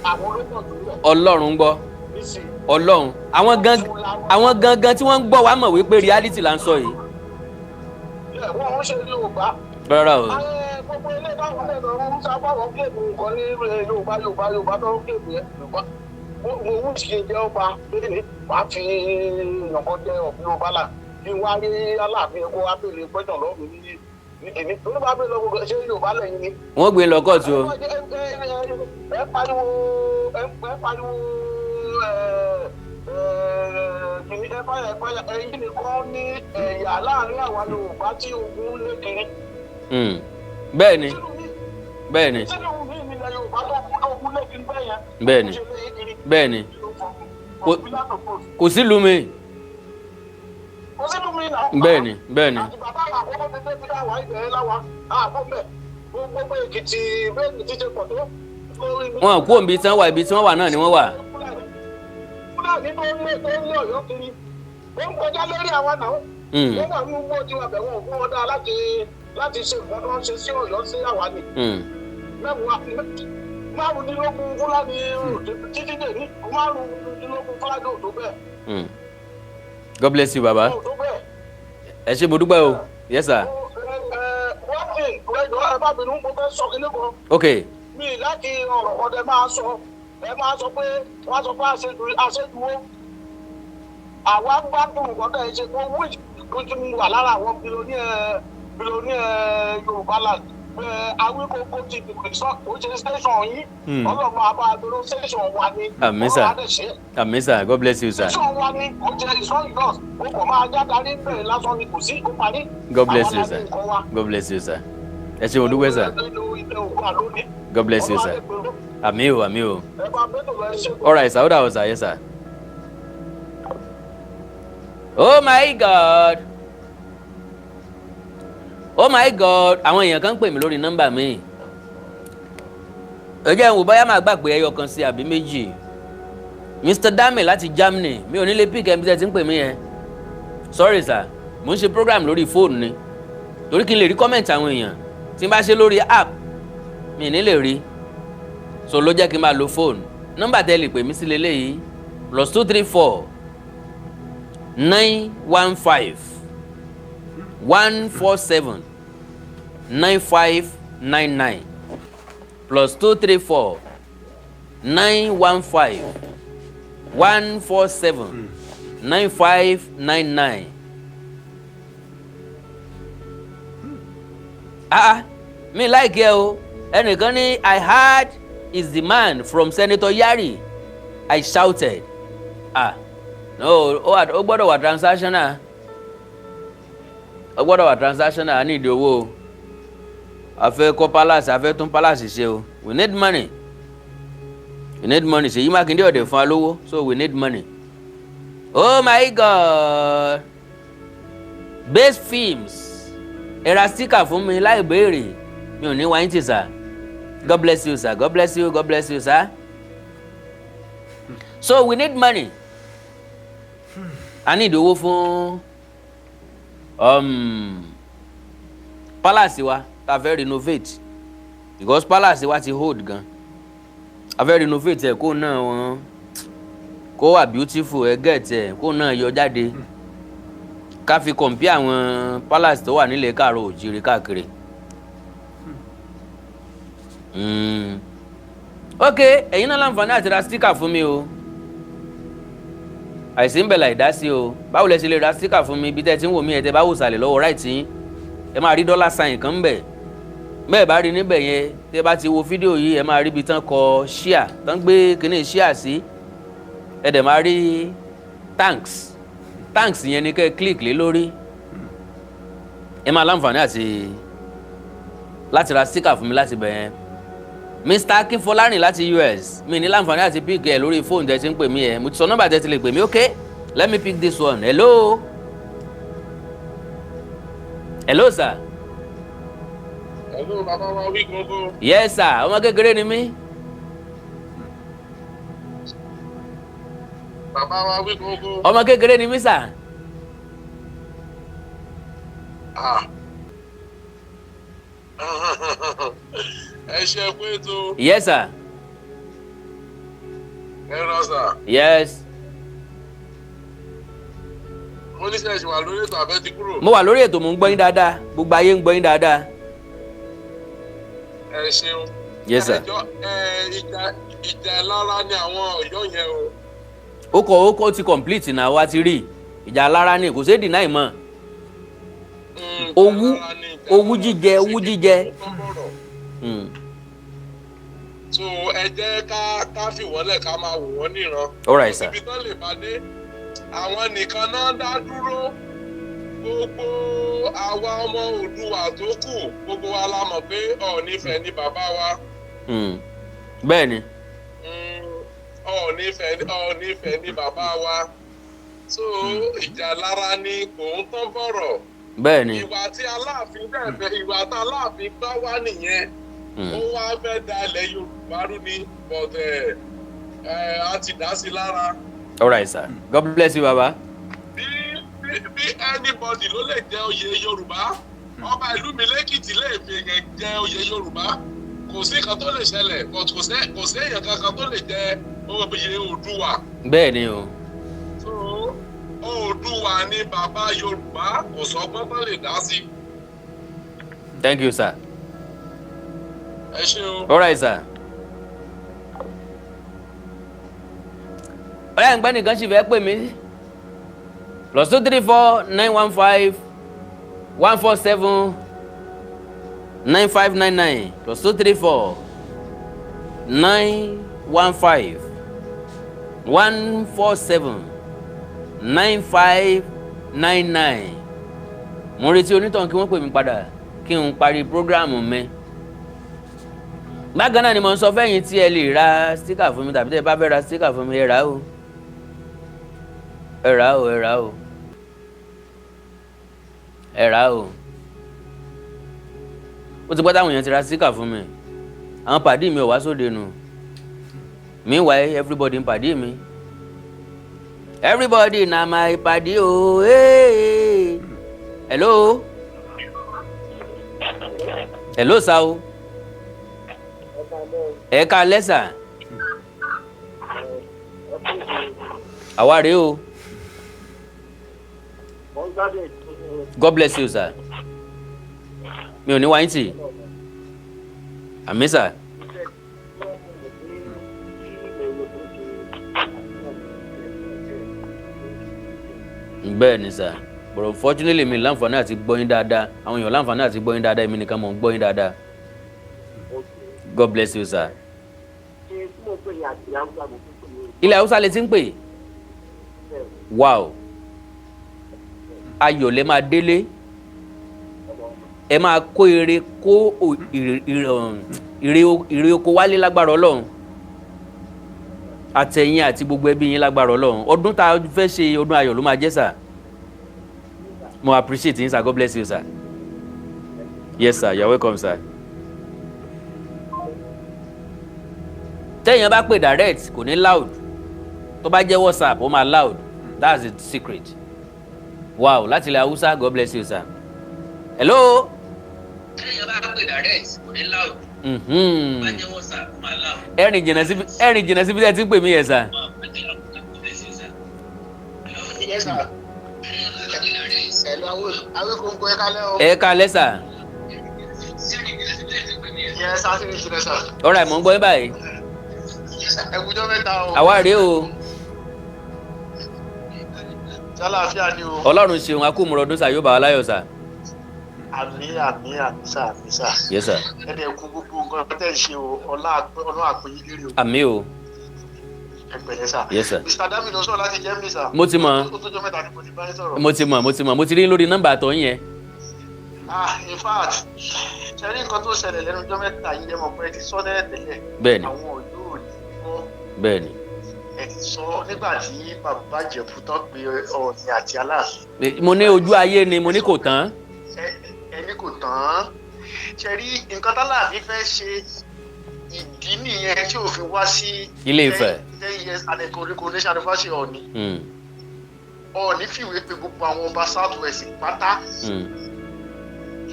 Speaker 3: àwọn ló pọ̀ jù lọ.
Speaker 1: Ọlọ́run gbọ́.
Speaker 3: Nísìnyí.
Speaker 1: Ọlọ́run, àwọn gan, àwọn gangan tí wọ́n ń gbọ́ wa mọ̀ wípé reality là ń sọ yìí.
Speaker 3: Wọ́n ń ṣe Yorùbá.
Speaker 1: Rárá o.
Speaker 3: Gbogbo ilé táwọn náà lọ ń sábà wọn kéèmù nǹkan ní Yorùbá, Yorùbá, Yorùbá tó ń kéèmù yẹn, Yorùbá mo wù sí jẹ́ ọba lónìí, wàá fi nǹkan jẹ ọ̀bí Yorùbá là kí wọ́n á rí Aláàfin kó wá béèrè pẹ́tàn lọ́wọ́ mi ní kìíní tó bá béèrè lọ́wọ́, ṣé Yorùbá lẹ́yìn ni?
Speaker 1: Wọ́n gbé lọ kóòtù o.
Speaker 3: Ẹ pariwo, ẹ pariwo, ẹ kìíní, ẹ báyà, ẹ báyà, ẹ̀yin nìkan ní ẹ̀yà láàrin àwa Yorùbá tí ogun lé kiri.
Speaker 1: Bẹ́ẹ̀ ni, bẹ́ẹ̀ ni.
Speaker 3: Sínú mi nílẹ̀ Yorùbá tó kú tó kú lé kiri bẹ́ẹ̀ yẹn.
Speaker 1: Bẹ́ẹ̀ ni, bẹ́ẹ̀ ni. Kò sí ìlú mi.
Speaker 3: Kò sí ìlú mi náà.
Speaker 1: Bẹ́ẹ̀ ni, bẹ́ẹ̀ ni.
Speaker 3: Àti bàbá àkọ́kọ́ ti débi láwa ibẹ̀ láwa àbọ̀ mẹ́ gbogbo Èkìtì bẹ́ẹ̀ ni títí pọ̀ tó.
Speaker 1: Wọn kú òǹbi tí wọ́n wà, ibi tí wọ́n wà náà ni wọ́n wà.
Speaker 3: Fúlàní tó ń lé Ọ̀yọ́ kiri, ó ń kọjá lórí àwa náà. Wọ́n wà ní owó tí wọ́n bẹ̀ wọ́n fún wọn dáa láti ṣe nǹkan tó ń ṣe sí Ọ̀yọ́ sí àwa ni. Mẹ́wàá 15 Fúlàní títí dè ní 15 Fúlàní ò tó bẹ́ẹ̀.
Speaker 1: God bless you, baba.
Speaker 3: Ò tó bẹ́ẹ̀.
Speaker 1: Ẹ ṣé, mo dúpẹ́ o. Yes, sir.
Speaker 3: Wọ́n ti ẹjọ́, ẹ bá bínú, mo fẹ́ sọ kíní kan.
Speaker 1: Ok.
Speaker 3: Mi láti ọ̀rọ̀ kan tẹ máa sọ, ẹ máa sọ pé wọ́n sọ pé àṣejù ó àwa gbádùn nǹkan tẹ̀ ṣe kó wíṣ tó tún wà lára àwọn billionaire Yorùbá land. Awíkókó ti kò ṣe station yín. Ọlọ́mọ abá-adúró station wa ni.
Speaker 1: Àmín, sir.
Speaker 3: Ọlọ́run á dẹ̀ ṣe.
Speaker 1: Àmín, sir. God bless you, sir.
Speaker 3: Station wa ni, kò jẹ́, it's not yours. O kò máa jáde bẹ́ẹ̀ lásán ni, kò sí, ó parí.
Speaker 1: God bless you,
Speaker 3: Àwa la
Speaker 1: sir.
Speaker 3: ní nǹkan wa.
Speaker 1: God bless you, sir. Ẹ ṣé, mo dúpẹ́, sir.
Speaker 3: Nínú ilẹ̀ òkú àlónì.
Speaker 1: God bless you, sir. Àmín o, àmín o.
Speaker 3: Ẹ bá bẹ́ẹ̀ tó lọ, ẹ ṣe.
Speaker 1: All right, sir. Ó dàbọ̀, sir. Yes, sir. Oh my God, oh my God! Àwọn èèyàn kan ń pè mí lórí nọ́mbà mi. Ẹ jẹ́ n wò bóyá máa gbà pé ẹyọ kan sí àbí méjì. Mr Dami láti Germany, mi ò ní lè pick ẹbí tẹ́ ti ń pè mí yẹn. Sorry, sir, mo ń ṣe program lórí fóònù ni, torí kí n lè rí comment àwọn èèyàn. Tí n bá ṣe lórí app, mi ní lè rí, so ló jẹ́ kí n máa lo fóònù. Nọ́mbà tẹ́ lè pè mí sí leléyìí: +234 915 147 9599, +234 915 147 9599. Ah, mi like ẹ o. Ẹnìkan ní, "I heard is the man from Senator Yari." I shouted. Ah, no, ó gbọ́dọ̀ wà transactional, ó gbọ́dọ̀ wà transactional. A ní ìdí owó o. A fẹ́ kọ́ palace, a fẹ́ tún palace ṣe o. We need money, we need money. Ṣèyí Mákindé ọ̀dẹ̀ fún wa lówó, so we need money. Oh my God! Base Films, ẹ ra sticker fún mi láì béèrè, mi ò ní wáyé tì, sir. God bless you, sir. God bless you. God bless you, sir. So we need money. A ní ìdówó fún palace wa tá a fẹ́ renovate, because palace wa ti hold gan. A fẹ́ renovate ẹ̀ kó náà wọ́n Kó wà beautiful, ẹ get ẹ, kó náà yọ jáde, ká fi compare àwọn palace tó wà nílẹ̀ káàárọ̀ òjìrì káàkiri. Ok, ẹ̀yin náà láǹfààní àti ra sticker fún mi o. Àìsí ń bẹ̀ láì dá sí o. Báwo lẹ ṣe lè ra sticker fún mi? Ibi tẹ́ ẹ ti ń wò mí ẹ, tẹ́ bá wò sàlẹ̀ lọ́wọ́ right yín, ẹ máa rí dollar sign kan ń bẹ̀. Bẹ́ẹ̀ bá rí níbẹ̀ yẹn, tẹ́ bá ti wo fídíò yìí, ẹ máa rí ibi tán kọ share, tán gbé kíní share sí, ẹ dẹ̀ máa rí thanks. Thanks yẹn ni kẹ́ ẹ click lé lórí. Ẹ máa láǹfààní àti láti ra sticker fún mi láti bẹ̀ yẹn. Mr Akínfọlárìn láti US, mi ní láǹfààní àti pick ẹ lórí fóònù tẹ́ ti ń pè mí ẹ. Mo ti sọ nọ́mbà tẹ́ ti lè pè mí. Ok, let me pick this one. Hello, hello sir.
Speaker 3: Hello, bàbá wa wí gbogbo.
Speaker 1: Yes sir, ọmọ kékeré ni mí.
Speaker 3: Bàbá wa wí gbogbo.
Speaker 1: Ọmọ kékeré ni mí sir.
Speaker 3: Ah. Ẹ ṣe pé tó.
Speaker 1: Yes sir.
Speaker 3: Ẹ rọ sà.
Speaker 1: Yes.
Speaker 3: Mo ní sẹ́yìn wà lórí ètò àbẹ́ ti kúrò.
Speaker 1: Mo wà lórí ètò, mò ń gbọ́ yín dáadáa, gbogbo ayé ń gbọ́ yín dáadáa.
Speaker 3: Ẹ ṣeun.
Speaker 1: Yes sir.
Speaker 3: Ẹjọ́ ẹ, ìjà lára ni àwọn Ọ̀yọ́ yẹn o.
Speaker 1: Ó kọ ti complete náà, wá ti rí ìjà alára ni, kò sí deny mọ́. Owú,
Speaker 3: Ìjà lára ni, ìjà
Speaker 1: owú
Speaker 3: lára
Speaker 1: jíjẹ,
Speaker 3: ni.
Speaker 1: Owú jíjẹ.
Speaker 3: Ó tán bọ̀rọ̀. So ẹ jẹ́ ká fìwọ́lẹ̀, ká máa wò wọ́n níran.
Speaker 1: All right sir.
Speaker 3: Ibi tán lè bá dé, àwọn nìkan náà dá dúró. Gbogbo àwa ọmọ Oòduà tó kù, gbogbo wa la mọ̀ pé Ọọ̀ni Ifẹ̀ ni bàbá wa.
Speaker 1: Bẹ́ẹ̀ ni.
Speaker 3: Ọọ̀ni Ifẹ̀ ni bàbá wa, so ìjà lára ni, kò ń tán bọ̀rọ̀.
Speaker 1: Bẹ́ẹ̀ ni.
Speaker 3: Ìwà tí Aláàfin dẹ̀ fẹ́, ìwà tí Aláàfin bá wá nìyẹn. Ó wá fẹ́ da ilẹ̀ Yorùbá rú ni, but ẹ̀ ẹ̀ á ti dá sí lára.
Speaker 1: All right sir, God bless you, baba.
Speaker 3: Bí anybody ló lè jẹ oyè Yorùbá. Ọba ìlú mi lẹ́kìtì lè fi èèyàn jẹ oyè Yorùbá, kò sí nǹkan tó lè ṣẹlẹ̀, but kò sí èèyàn kankan tó lè jẹ oyè Oòduà.
Speaker 1: Bẹ́ẹ̀ ni o.
Speaker 3: So Oòduà ni bàbá Yorùbá, kò sọgbọ́n tó lè dá sí.
Speaker 1: Thank you sir.
Speaker 3: Ẹ ṣé o.
Speaker 1: All right sir. Ọ̀rẹ́ àgbẹ̀ nìkan sì fẹ́ pè mí, +234 915 147 9599, +234 915 147 9599. Mo ń retí onítàn kí wọ́n pè mí padà kí n parí program mi. Bákan náà ni mo ń sọ fẹ́yìn tí ẹ lè ra sticker fún mi, tàbí tẹ́ ẹ bá fẹ́ ra sticker fún mi, ẹ rà o, ẹ rà o, ẹ rà o, ẹ rà o. Ó ti pẹ́ táwọn èèyàn ti ra sticker fún mi. Àwọn pàdé mi ò wá sóde nù. Meanwhile, everybody ń pàdé mi. Everybody na my pàdé o. Hey. Hello, hello sir o. Ẹ káalẹ́ sir. Àwa rèé o. God bless you sir. Mi ò ní wáyé tì. Àmín sir. Bẹ́ẹ̀ ni sir, but unfortunately mi láǹfààní àti gbọ́ yín dáadáa. Àwọn èèyàn láǹfààní àti gbọ́ yín dáadáa, èmi nìkan mò ń gbọ́ yín dáadáa. God bless you sir. Ilẹ̀ Haúsá lè ti ń pè. Wow, ayọ̀ lẹ máa délé, ẹ máa kó ire, kó ire oko wálé lágbára Ọlọ́run, àtẹ̀yìn àti gbogbo ẹbí yín lágbára Ọlọ́run. Ọdún tá a fẹ́ ṣe, ọdún ayọ̀ ló máa jẹ́ sir. Mo appreciate yín sir. God bless you sir. Yes sir, you are welcome sir. Tẹ́yìn bá pè direct, kò ní loud. Tó bá jẹ́ WhatsApp, ó máa loud. That's the secret. Wow, láti ilẹ̀ Haúsá. God bless you sir. Hello. Tẹ́yìn bá pè direct, kò ní loud. Tó bá jẹ́ WhatsApp, ó máa loud. Ẹ̀rìn jìnnà síbi, ẹ̀rìn jìnnà síbi tí ẹ ti ń pè mí yẹn sir.
Speaker 2: Yes, sir. Hello, Awíkóńkó, ẹ kálẹ́ o.
Speaker 1: Ẹ káalẹ́ sà.
Speaker 2: Yes, sir, sí ìṣẹ̀lẹ̀ sir.
Speaker 1: Ọ̀rọ̀ àìmọ̀ ń gbọ́ yín báyìí.
Speaker 2: Ẹ kújọ́ mẹ́ta o.
Speaker 1: Àwa rèé o.
Speaker 2: Ṣàlàáfíà ni o.
Speaker 1: Ọlọ́run ṣeun, akúmọ̀rọ̀dún sà, yóò bá wa láyọ̀ sà.
Speaker 2: Àmín, àmín, àmín sà, àmín sà.
Speaker 1: Yes sir.
Speaker 2: Ẹ dẹ̀ kú gbogbo nǹkan tẹ̀ ń ṣe o, ọlá àpèyí lérè o.
Speaker 1: Àmín o.
Speaker 2: Ẹ pẹ̀lẹ́ sà.
Speaker 1: Yes sir.
Speaker 2: Mr. Dami ló sọ̀rọ̀ láti Germany sà.
Speaker 1: Mo ti mọ̀.
Speaker 2: Ó tó jọ́ mẹ́ta ni mo ti bá yín sọ̀rọ̀.
Speaker 1: Mo ti mọ̀, mo ti mọ̀, mo ti rí lórí nọ́mbà àtọ̀ yín yẹn.
Speaker 2: Ah, in fact, ṣe rí nǹkan tó ṣẹlẹ̀ lẹ́nu ọjọ́ mẹ́ta yìí, ẹ mọ̀ pé ẹ ti sọ tẹ́lẹ̀ tẹ́lẹ̀.
Speaker 1: Bẹ́ẹ̀ni.
Speaker 2: Àwọn Ọ̀yọ́ ò ní gbọ́.
Speaker 1: Bẹ́ẹ̀ni.
Speaker 2: Ẹ ti sọ nígbà tí bàbá Ìjẹ̀bú tán pé Ọọ̀ni àti Aláàfin.
Speaker 1: Mo ní ojú ayé ni, mo ní kò tán.
Speaker 2: Ẹni kò tán. Ṣe rí nǹkan tálàfin fẹ́ ṣe, ìdí nìyẹn tí ò fi wá sí
Speaker 1: Ilé Ifẹ̀.
Speaker 2: 10 years and coronation anniversary Ọọ̀ni. Ọọ̀ni fìwé pe gbogbo àwọn ọba South West pátá.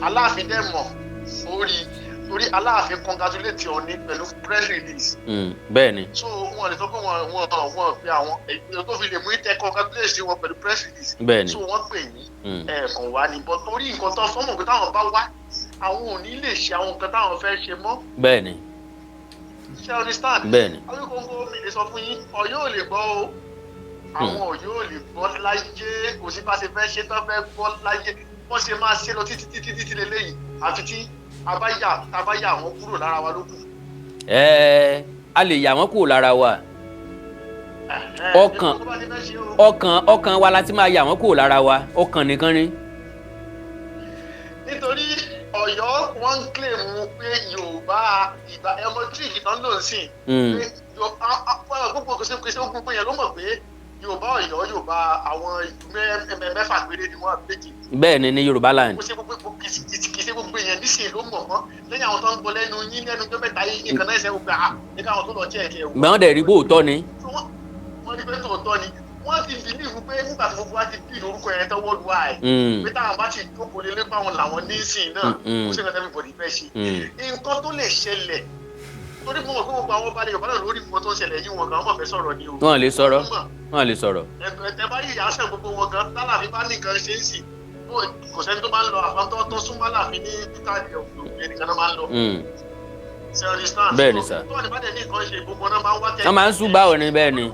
Speaker 2: Aláàfin dẹ̀ mọ̀ orí torí Aláàfin congratulate Ọọ̀ni pẹ̀lú press release.
Speaker 1: Bẹ́ẹ̀ni.
Speaker 2: So wọn lè sọ pé wọn pe àwọn èyí tó fi lè mú ìtẹ congratulate wọn pẹ̀lú press release.
Speaker 1: Bẹ́ẹ̀ni.
Speaker 2: So wọ́n pè yín, ẹ̀ẹ̀kan wá ní bọ́ torí nǹkan tó fọ́mọ̀ pé táwọn bá wá, àwọn ò ní lè ṣe àwọn nǹkan táwọn fẹ́ ṣe mọ́.
Speaker 1: Bẹ́ẹ̀ni.
Speaker 2: Ṣé understand?
Speaker 1: Bẹ́ẹ̀ni.
Speaker 2: Awíkóńkó, mi lè sọ fún yín, Ọ̀yọ́ ò lè gbọ́ o. Àwọn Ọ̀yọ́ ò lè gbọ́ láyé. Kò sí bá ṣe fẹ́ ṣe tán fẹ́ gbọ́ láyé. Wọ́n ṣe máa ṣe lọ títí títí títí lélẹ́yìí, àfi tí a bá yà wọ́n kúrò lára wa ló kù.
Speaker 1: Ẹ a lè yà wọ́n kúrò lára wa. Ọkàn.
Speaker 2: Tó bá ti fẹ́ ṣe o.
Speaker 1: Ọkàn wa la ti máa yà wọ́n kúrò lára wa, ọkàn nìkan ni.
Speaker 2: Nítorí Ọ̀yọ́, wọ́n ń claim pé Yorùbá ìgbà ẹmọ tí ìtàn ló ń sìn pé gbogbo kò sí kò sí gbogbo yẹn ló mọ̀ pé Yorùbá Ọ̀yọ́, Yorùbá àwọn ìlú mẹ́fà péré ni wọ́n àbẹ́jì.
Speaker 1: Bẹ́ẹ̀ni, ní Yorùbá land.
Speaker 2: Kò sí gbogbo kì í ṣe gbogbo èèyàn nísìnyí ló mọ̀ mọ́ lẹ́yìn àwọn tó ń gbọ́ lẹ́nu yín lẹ́nu tó mẹ́ta yìí nìkan náà ṣe ń gbà á ní káwọn tó lọ jẹ́ ẹ̀kẹ́ wò.
Speaker 1: Gbọ́n dẹ̀ rí bóòtọ́ ni.
Speaker 2: So wọ́n rí pé tòótọ́ ni. Wọ́n ti believe pé nígbà tí gbogbo wa ti bí lórúkọ yẹn tó worldwide, pé táwọn bá ti jókòó lé lépa àwọn làwọn nísìnyí náà, kò sí nǹkan everybody fẹ́ ṣe. Nǹkan tó lè ṣẹlẹ̀, torí mo mọ̀ pé gbogbo àwọn ọba Yorùbá náà lórí nǹkan tó ń ṣẹlẹ̀ yìí, wọn gan mọ̀ fẹ́ sọ̀rọ̀ ni o.
Speaker 1: Wọ́n lè sọ̀rọ̀.
Speaker 2: Wọ́n mọ̀.
Speaker 1: Wọ́n lè sọ̀rọ̀.
Speaker 2: Ẹ bá rí ìyáṣẹ́ gbogbo wọn gan, tálàfin bá ní nǹkan ṣe é sì, kò sẹ́ni tó máa ń lọ àfáńtọ́ tó súnmọ́ Aláàfin ní títà ẹnìkan náà máa ń lọ. Ṣe understand?
Speaker 1: Bẹ́ẹ̀ ni sir.
Speaker 2: Tó wà ní bá dẹ̀ ní nǹkan ṣe, gbogbo náà máa ń wá tẹ́lẹ̀.
Speaker 1: Wọ́n máa ń súgbà ò ní, bẹ́ẹ̀ ni.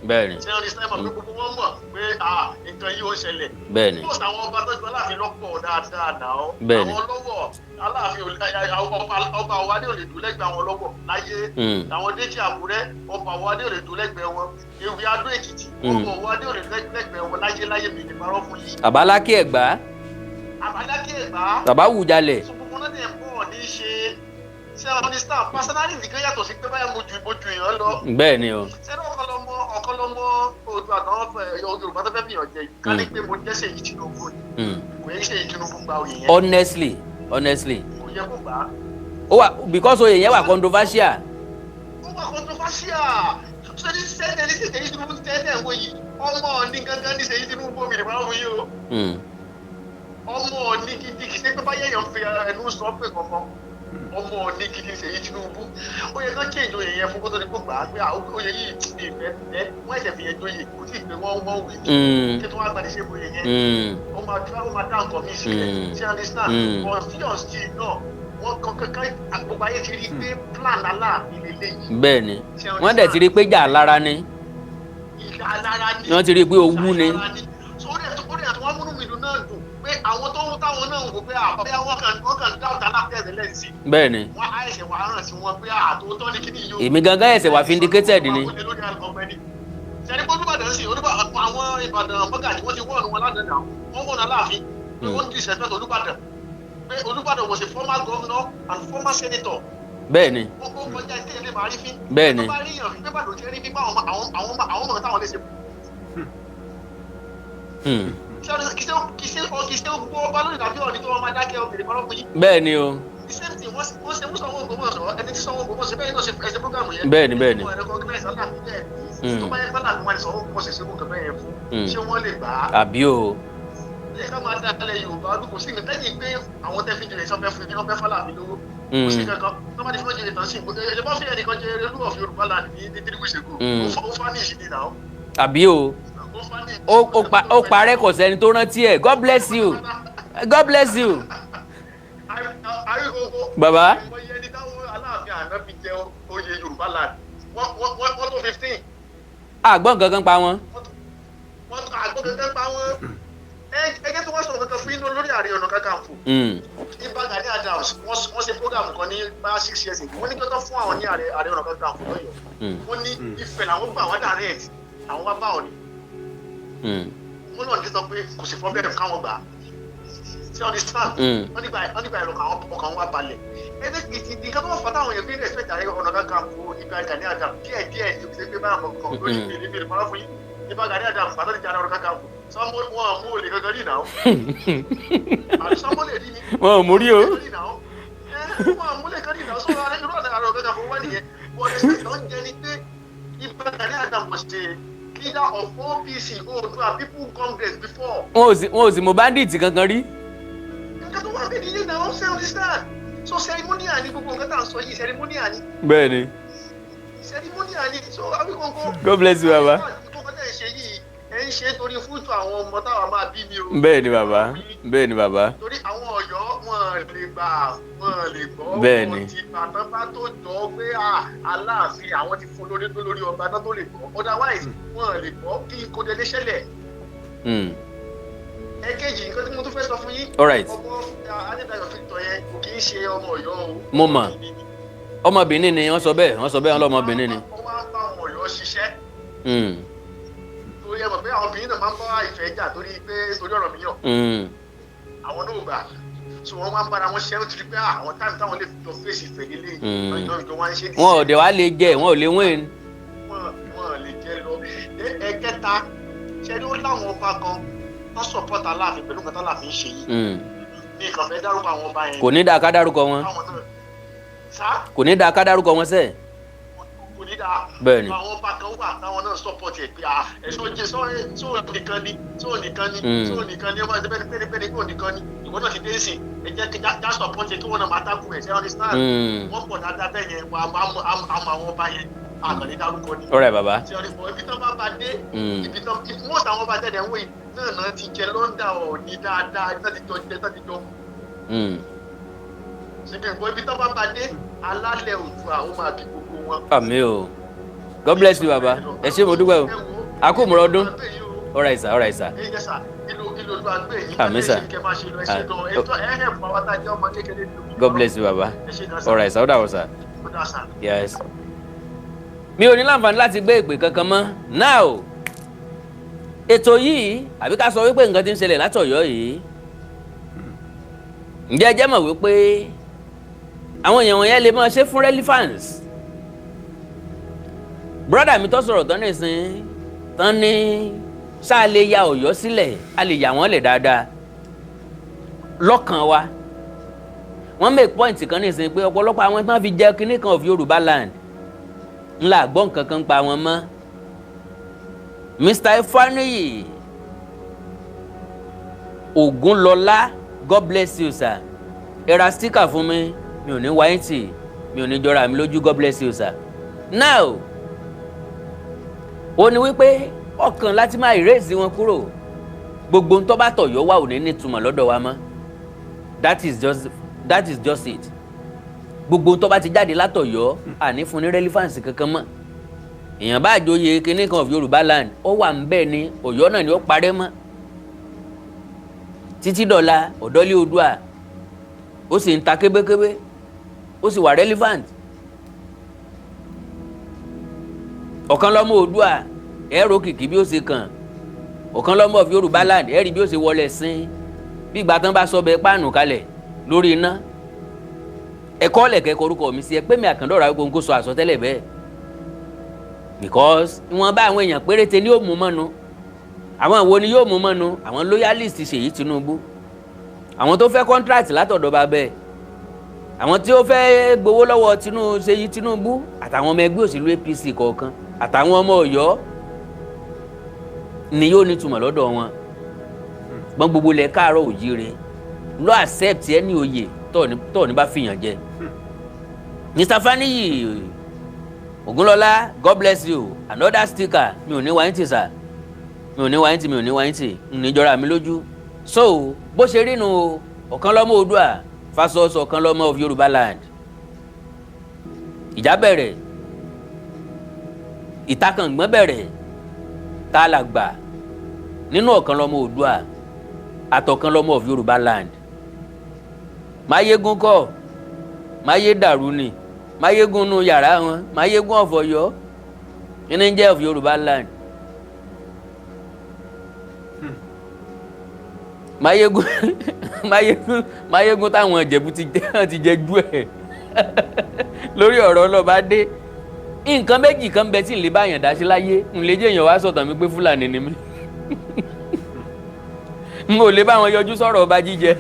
Speaker 1: Bẹ́ẹ̀ ni.
Speaker 2: Ṣe understand? Mọ̀ pé gbogbo wọn mọ̀ pé ah, nǹkan yìí ó ń ṣẹlẹ̀.
Speaker 1: Bẹ́ẹ̀ ni.
Speaker 2: Most àwọn ọba tó ju Aláàfin lọ́pọ̀ dáadáa náà.
Speaker 1: Bẹ́ẹ̀ ni.
Speaker 2: Àwọn lọ́wọ́ Aláàfin ọba wa ní ò lè dùn lẹ́gbẹ̀ẹ́ àwọn lọ́wọ́ láyé. Àwọn Déjì Àkúrẹ́, ọba wa ní ò lè dùn lẹ́gbẹ̀ẹ́ wọn. Ewì Adó Èkìtì, ọba wa ní ò lè dùn lẹ́gbẹ̀ẹ́ wọn láyé láyé, mi lè parọ́ fún yín.
Speaker 1: Bàbá Aláké Ẹ̀gbá.
Speaker 2: Àbáláké Ẹ̀gbá.
Speaker 1: Bàbá Wùjalẹ̀.
Speaker 2: So gbogbo náà dẹ̀ pọ̀ ní í ṣe. Ṣé understand? Personality kan yàtọ̀ sí pé báyà mo ju èèyàn lọ.
Speaker 1: Bẹ́ẹ̀ ni o.
Speaker 2: Ṣé ọ̀kan lọ́mọ Oòduà àtàwọn Yorùbá tó fẹ́ fìyàn jẹ yìí, ká ní pé mo jẹ́ Ṣèyí Tinubu ni, kò yẹ kí Ṣèyí Tinubu gba oyè yẹn.
Speaker 1: Honestly, honestly.
Speaker 2: Kò yẹ kó gbà á.
Speaker 1: Ó wà because oyè yẹn wà controversial.
Speaker 2: Ó wà controversial. Ṣé ní sẹ́ńtẹ̀ ní Ṣèyí Tinubu tẹ́tẹ̀ ń wò yìí, ọmọ ní gangan ní Ṣèyí Tinubu, omi ìrìnàmọ́ fún yìí o. Ọmọ ní gidi, kì í ṣe pé báyẹ̀ yẹn ń fi ẹnu sọ pé kankan, ọmọ ní gidi Ṣèyí Tinubu. Ó yẹ kán change oyè yẹn fún kó tó di kó gbà á, pé oyè yìí ìfẹ́ ẹ wọ́n ẹ̀sẹ̀ fi yẹn jóyè, kò tí ì pé wọ́n wí kí tó wá gbàdé ṣe oyè yẹn. Ó máa dúró, ó máa dá nǹkan míì sílẹ̀. Ṣé understand? But still still náà, wọ́n kan kankan, gbogbo ayé ti rí i pé plan Aláàfin lélẹ́yìí.
Speaker 1: Bẹ́ẹ̀ ni, wọ́n dẹ̀ ti rí i pé jà lára ni.
Speaker 2: Ìjà lára ni.
Speaker 1: Wọ́n ti rí i pé owú ni.
Speaker 2: So ó dẹ̀ tó wọ́n múnú mi dùn náà dùn pé àwọn tó ń táwọn náà ń wò pé àbáyá wọ́n kàn dá ọ̀tá láfẹ́ rẹ̀ lẹ́sìn.
Speaker 1: Bẹ́ẹ̀ ni.
Speaker 2: Wọ́n á ẹ̀sẹ̀ wà ràn sí wọn pé àtòótọ́ ni kíní yìí o.
Speaker 1: Èmi gangan ẹ̀sẹ̀ wà vindicated ni.
Speaker 2: Sẹ́ni pé Olúbàdàn sì àwọn Ìbàdàn mọ́gàjì, wọ́n ti wọ́ọ̀nù wọn lánàá náà, wọ́n wọ́n Aláàfin pé wọ́n disrespect Olúbàdàn, pé Olúbàdàn was a former governor and former senator.
Speaker 1: Bẹ́ẹ̀ ni.
Speaker 2: Ó kọjá ìtẹ́yẹ lè máa rí fín.
Speaker 1: Bẹ́ẹ̀ ni.
Speaker 2: Tó bá rí yàn fín pé Ìbàdàn ti rí fín, báwọn àwọn ọmọ táwọn lè ṣe. Kì í ṣe gbogbo ọba lónìí tàbí ọ̀nì tó wọn máa dákẹ́ obìnrin kan lọ́kùnrin yìí.
Speaker 1: Bẹ́ẹ̀ ni o.
Speaker 2: The same thing wọ́n ṣe mú Sanwó Ògbómọ̀ṣọ́, ẹni tí Sanwó Ògbómọ̀ṣọ́ bẹ́ẹ̀ náà ṣe ẹsẹ̀ program yẹn.
Speaker 1: Bẹ́ẹ̀ ni, bẹ́ẹ̀ ni.
Speaker 2: Wọ́n recognize Aláàfin bẹ́ẹ̀ ni. Tó bá yẹ pálá wọn ni Sanwó Ògbómọ̀ṣọ́ ṣe nǹkan bẹ́ẹ̀ yẹn fún, ṣé wọ́n lè gbà á?
Speaker 1: Àbí o.
Speaker 2: Ẹ ká máa dá alẹ́ Yorùbá ọdún, kò sí nǹkan tẹ́yìn pé àwọn tẹ́ fi jìnlẹ̀ sọ́fẹ́ fún yín, wọ́n fẹ́ fálàfin lówó. Kò sí kankan tó bá ti fún jìnlẹ̀ tán sí ẹ bá fi ẹnìkan jẹ olú of Yorùbá land ní 3 weeks ago. Ó fanish ni now.
Speaker 1: Àbí o.
Speaker 2: Ó fanish.
Speaker 1: Ó parẹ́, kò sẹ́ni tó rántí ẹ̀. God bless you, God bless you.
Speaker 3: Àríkókó.
Speaker 1: Bàbá.
Speaker 3: Ìmọ̀ iye ẹni táwọn Aláàfin àná fi jẹ oyè Yorùbá land, wọ́n tó 15.
Speaker 1: Àgbọ̀n kankan pa wọn.
Speaker 3: Wọ́n àgbọ̀n kankan pa wọ́n. Ẹgẹ́ tí wọ́n sọ̀rọ̀ kankan fún inú lórí Ààrẹ Ọ̀nà Kakanfò. Ibà Gani Adams, wọ́n ṣe program kan ní bá 6 years ago. Wọ́n ní pé kán fún àwọn ní Ààrẹ Ọ̀nà Kakanfò lọ́yọ̀ọ́. Wọ́n ní Ifẹ̀ làwọn gbà wá direct, àwọn wá bá Ọọ̀ni. Wọ́n náà ní sọ pé kò sí problem káwọn gbà á. Ṣé understand? Wọ́n nígbà ẹ̀rọ àwọn ọkàn wa balẹ̀. Ẹni nǹkan tó wọ́n fà táwọn èèyàn fi ń respect Ààrẹ Ọ̀nà Kakanfò Ìbà Gani Adams díẹ̀ díẹ̀ ní ìṣe pé báyà kọ̀ọ̀kan lórí ìbéèrè ìbéèrè fọlá fún yín. Ìbà Gani Adams pàtó ti jẹ́ Ààrẹ Ọ̀nà Kakanfò. Sọmọ wọn mú olè kankan rí náà. Àbí sọmọ lè rí ni.
Speaker 1: Wọn ò mú rí o.
Speaker 3: Wọn ò mú lè kan rí náà. Sọ irú ọ̀nà Ààrẹ Ọ̀nà Kakanfò wá nìyẹn. But respect tó ń jẹ ni pé Ìbà Gani Adams was the leader of OPC, Oòduà People Congress, before.
Speaker 1: Wọn ò sì mú bandit kankan rí.
Speaker 3: Nǹkan tó wà bẹ́ẹ̀ nìyẹn náà, ṣe understand? So ceremonial ni gbogbo nǹkan tá à ń sọ yìí, ceremonial ni.
Speaker 1: Bẹ́ẹ̀ ni.
Speaker 3: Ceremonial ni. So Awikonko.
Speaker 1: God bless you, baba.
Speaker 3: Gbogbo nǹkan tẹ̀ ń ṣe yìí, ẹ̀ ń ṣe torí fúùtù àwọn ọmọ táwa máa bí mi o.
Speaker 1: Bẹ́ẹ̀ ni bàbá, bẹ́ẹ̀ ni bàbá.
Speaker 3: Torí àwọn Ọ̀yọ́, wọn lè gbà, wọn lè gbọ́.
Speaker 1: Bẹ́ẹ̀ ni.
Speaker 3: Wọn ti bàtán bá tó jọ pé Aláàfin àwọn ti fún lórí tó lórí ọba náà tó lè gbọ́, otherwise wọn lè gbọ́ kí kò délé ṣẹlẹ̀. Ẹ̀kejì, nǹkan tí mo tún fẹ́ sọ fún yín.
Speaker 1: All right.
Speaker 3: Ọmọ Adédayọ̀ Victor yẹn kò kì í ṣe ọmọ Ọ̀yọ́ o.
Speaker 1: Mo mọ̀. Ọmọbìnrin ni, wọ́n sọ bẹ́ẹ̀, wọ́n sọ bẹ́ẹ̀, wọ́n lọ́mọbìnrin ni.
Speaker 3: Wọ́n wá ń bá àwọn Ọ̀yọ́ ṣiṣẹ́. Torí ẹ mọ̀ pé àwọn obìnrin náà máa ń bá ìfẹ́ jà torí pé torí ọ̀rọ̀ mi yàn. Àwọn náà gbà, so wọ́n máa ń bára wọn ṣiṣẹ́ nítorí pé àwọn time táwọn lè jọ fèsì ìfẹ́ nílé ìjọ ìjọ wọn ṣe.
Speaker 1: Wọn ò dẹ̀ wá lè jẹ, wọn ò lè win.
Speaker 3: Wọn lè jẹ lọ. Ẹ̀kẹta, ṣe ni ó láwọn ọba kan tó support Aláàfin pẹ̀lú nǹkan tÁláàfin ṣe yìí. Mi kàn fẹ́ dárúkọ àwọn ọba yẹn.
Speaker 1: Kò ní dáa ká dárúkọ wọn.
Speaker 3: Sá.
Speaker 1: Kò ní dáa ká dárúkọ wọn sẹ́ẹ̀.
Speaker 3: Kò ní dáa.
Speaker 1: Bẹ́ẹ̀ni.
Speaker 3: Àwọn ọba kan wà táwọn náà support ẹ̀ pé ẹ̀sọ́ jẹ sọ nìkan ni, sọ nìkan ni, sọ nìkan ni, ọba ẹ̀sẹ̀ pẹ́ẹ́pẹ́ẹ́ pé nìkan ni ìwọ náà ti dé sí, ẹ jẹ́ kí já support ẹ̀ kí wọ́n náà máa tákù ẹ̀, ṣe understand? Wọ́n pọ̀ dáadáa bẹ́ẹ̀ yẹn, wọ́n àmọ́ àwọn ọba yẹn, àkànní dárúkọ ni.
Speaker 1: All right, baba.
Speaker 3: Ṣe ọdún ibi tán bá ba dé, ibi tán most àwọn ọba tẹ̀lé ń wò yìí náà ti jẹ lọ́ndà Ọ̀ọ̀ni dáadáa, ibi tán ti jọ jẹ, tán ti jọ síbi ìbọn, ibi tán bá ba dé, alálẹ̀ Oòduà ó máa bí gbogbo wọn.
Speaker 1: Àmín o. God bless you, baba. Ẹ ṣé, mo dúpẹ́ o. A kú ìmúra ọdún. All right sir, all right sir. Àmín sir. God bless you, baba. All right sir, ó dàbọ̀ sir. Yes. Mi ò ní láǹfààní láti gbé ìpè kankan mọ́ now. Ètò yìí, àbí ká sọ wípé nǹkan tí ń ṣẹlẹ̀ látọ̀yọ́ yìí, ǹjẹ́ ẹ jẹ́ mọ̀ wípé àwọn èèyàn wọ̀nyẹn lè máa ṣe fún relevance? Brother mi tó sọ̀rọ̀ tán nísìn tán ní ṣáà lè ya Ọ̀yọ́ sílẹ̀, a lè yà wọ́n lẹ̀ dáadáa lọ́kàn wa. Wọ́n make point kan nísìn pé ọ̀pọ̀lọpọ̀ àwọn tí wọ́n fi jẹ́ kinní kan of Yorùbá land ńlá gbọ́ nǹkan kan pa wọn mọ́. Mr. Ifaniyi Ògúnlọlá, God bless you, sir. Ẹ ra sticker fún mi, mi ò ní wáyé tì, mi ò ní jọra mi lójú. God bless you, sir. Now, ó ní wípé ọkàn láti máa erase wọn kúrò, gbogbo ń tó bá tọ̀yọ́ wà ò ní nítumọ̀ lọ́dọ̀ wa mọ́. That is just it. Gbogbo ń tó bá ti jáde látọ̀yọ́, àní fún ní relevance kankan mọ́. Èèyàn bá àjòyè kinní kan of Yorùbá land, ó wà ń bẹ́ẹ̀ ni, Ọ̀yọ́ náà ni ó parẹ́ mọ́ títí dọ̀la. Ọ̀dọ́lé Oòduà ó sì ń ta kébékébé, ó sì wà relevant. Ọ̀kan lọ́mọ Oòduà, ẹ̀rọ kìkì bí ó ṣe kàn. Ọ̀kan lọ́mọ of Yorùbá land, ẹ̀rí bí ó ṣe wọlé sín bí ìgbà tán bá sọ bẹ́ẹ̀ páànù kalẹ̀ lórí iná. Ẹ̀kọ́ lẹ̀kẹ́ korúkọ mi sí ẹ pé mi Àkàndọ̀rọ̀ Awíkonko sọ àsọtẹ́lẹ̀ bẹ́ẹ̀, because ìwọ̀nba àwọn èèyàn péréte ni yóò mú mọ́nu. Àwọn wo ni yóò mú mọ́nu? Àwọn loyalist Ṣèyí Tinubu, àwọn tó fẹ́ contract látọ̀dọ̀ bàbá ẹ̀, àwọn tí ó fẹ́ gbowó lọ́wọ́ Ṣèyí Tinubu, àtàwọn ọmọ ẹgbẹ́ òṣèlú APC kọ̀ọ̀kan, àtàwọn ọmọ Ọ̀yọ́ ni yóò nítumọ̀ lọ́dọ̀ wọn. Gbọ́n gbogbo lẹ̀ káàárọ̀ òjíire lọ accept ẹ ní oyè tọ́ ní bá fìyàn jẹ. Mr. Faniyi Ogunlọlá, God bless you. Another sticker, mi ò ní wáyé tì sà. Mi ò ní wáyé tì, mi ò ní wáyé tì, ń ní jọra mi lójú. So bó ṣe rí nu o, Ọ̀kanlọ́mọ Oòduà versus Ọ̀kanlọ́mọ of Yorùbá land. Ìjà bẹ̀rẹ̀, ìtakàngbọ́n bẹ̀rẹ̀. Tá a là gbà nínú Ọ̀kanlọ́mọ Oòduà àtọ̀kanlọ́mọ of Yorùbá land? Máyégún kọ́, máyé dàrú ni. Máyégún nu yàrá wọn, Máyégún of Ọ̀yọ́ ní jẹ́ of Yorùbá land. Máyégún, Máyégún, Máyégún táwọn Ìjẹ̀bú ti jẹ jú ẹ̀ lórí ọ̀rọ̀ ọlọ́ba dé. Nǹkan méjì kan bẹ tí n lè bá yàn dá sí láyé. N lè jẹ́ èèyàn wá sọ̀tàn mi pé Fúlàní ni mí. N ò lè bá wọn yọjú sọ̀rọ̀ ọba jíjẹ.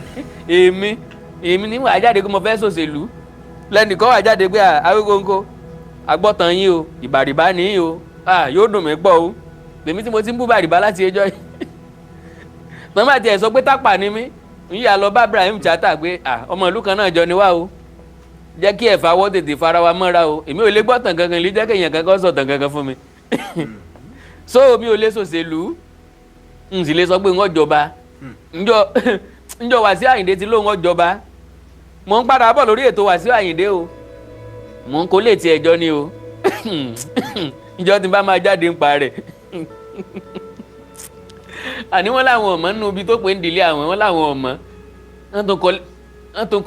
Speaker 1: Èmi ní wàá jáde pé mo fẹ́ ṣòṣèlú, lẹ́nìkan wàá jáde pé Awíkonko agbọ́tàn yín o, ìbàrìbá ní yín o, yóò dùn mí pọ̀ o. Lèmi tí mo ti ń bú bàrìbá láti ẹjọ́ yìí, màmá tiẹ̀ sọ pé tápà ni mí, ń yà lọ bá Ibrahim Chatta pé ọmọ ìlú kan náà jọ ni wá o, jẹ́ kí ẹ̀fà wọ́ tètè fara wa mọ́ra o. Èmi ò lè gbọ́ tàn kankan, lè jẹ́ kéèyàn kankan sọ tàn kankan fún mi. So mi ò lè ṣòṣèlú, n sì lè sọ pé ń jọba. Njọ Wàsíù Àyìndé ti lóun ọjọba. Mò ń padà bọ̀ lórí ètò Wàsíù Àyìndé o, mò ń kó lè ti ẹjọ́ ni o, ìjọ tí n bá máa jáde ń pa rẹ̀. Àní wọ́n láwọn ọmọ nínú ibi tó pé ń dìlé àwọn, wọ́n láwọn ọmọ wọ́n tún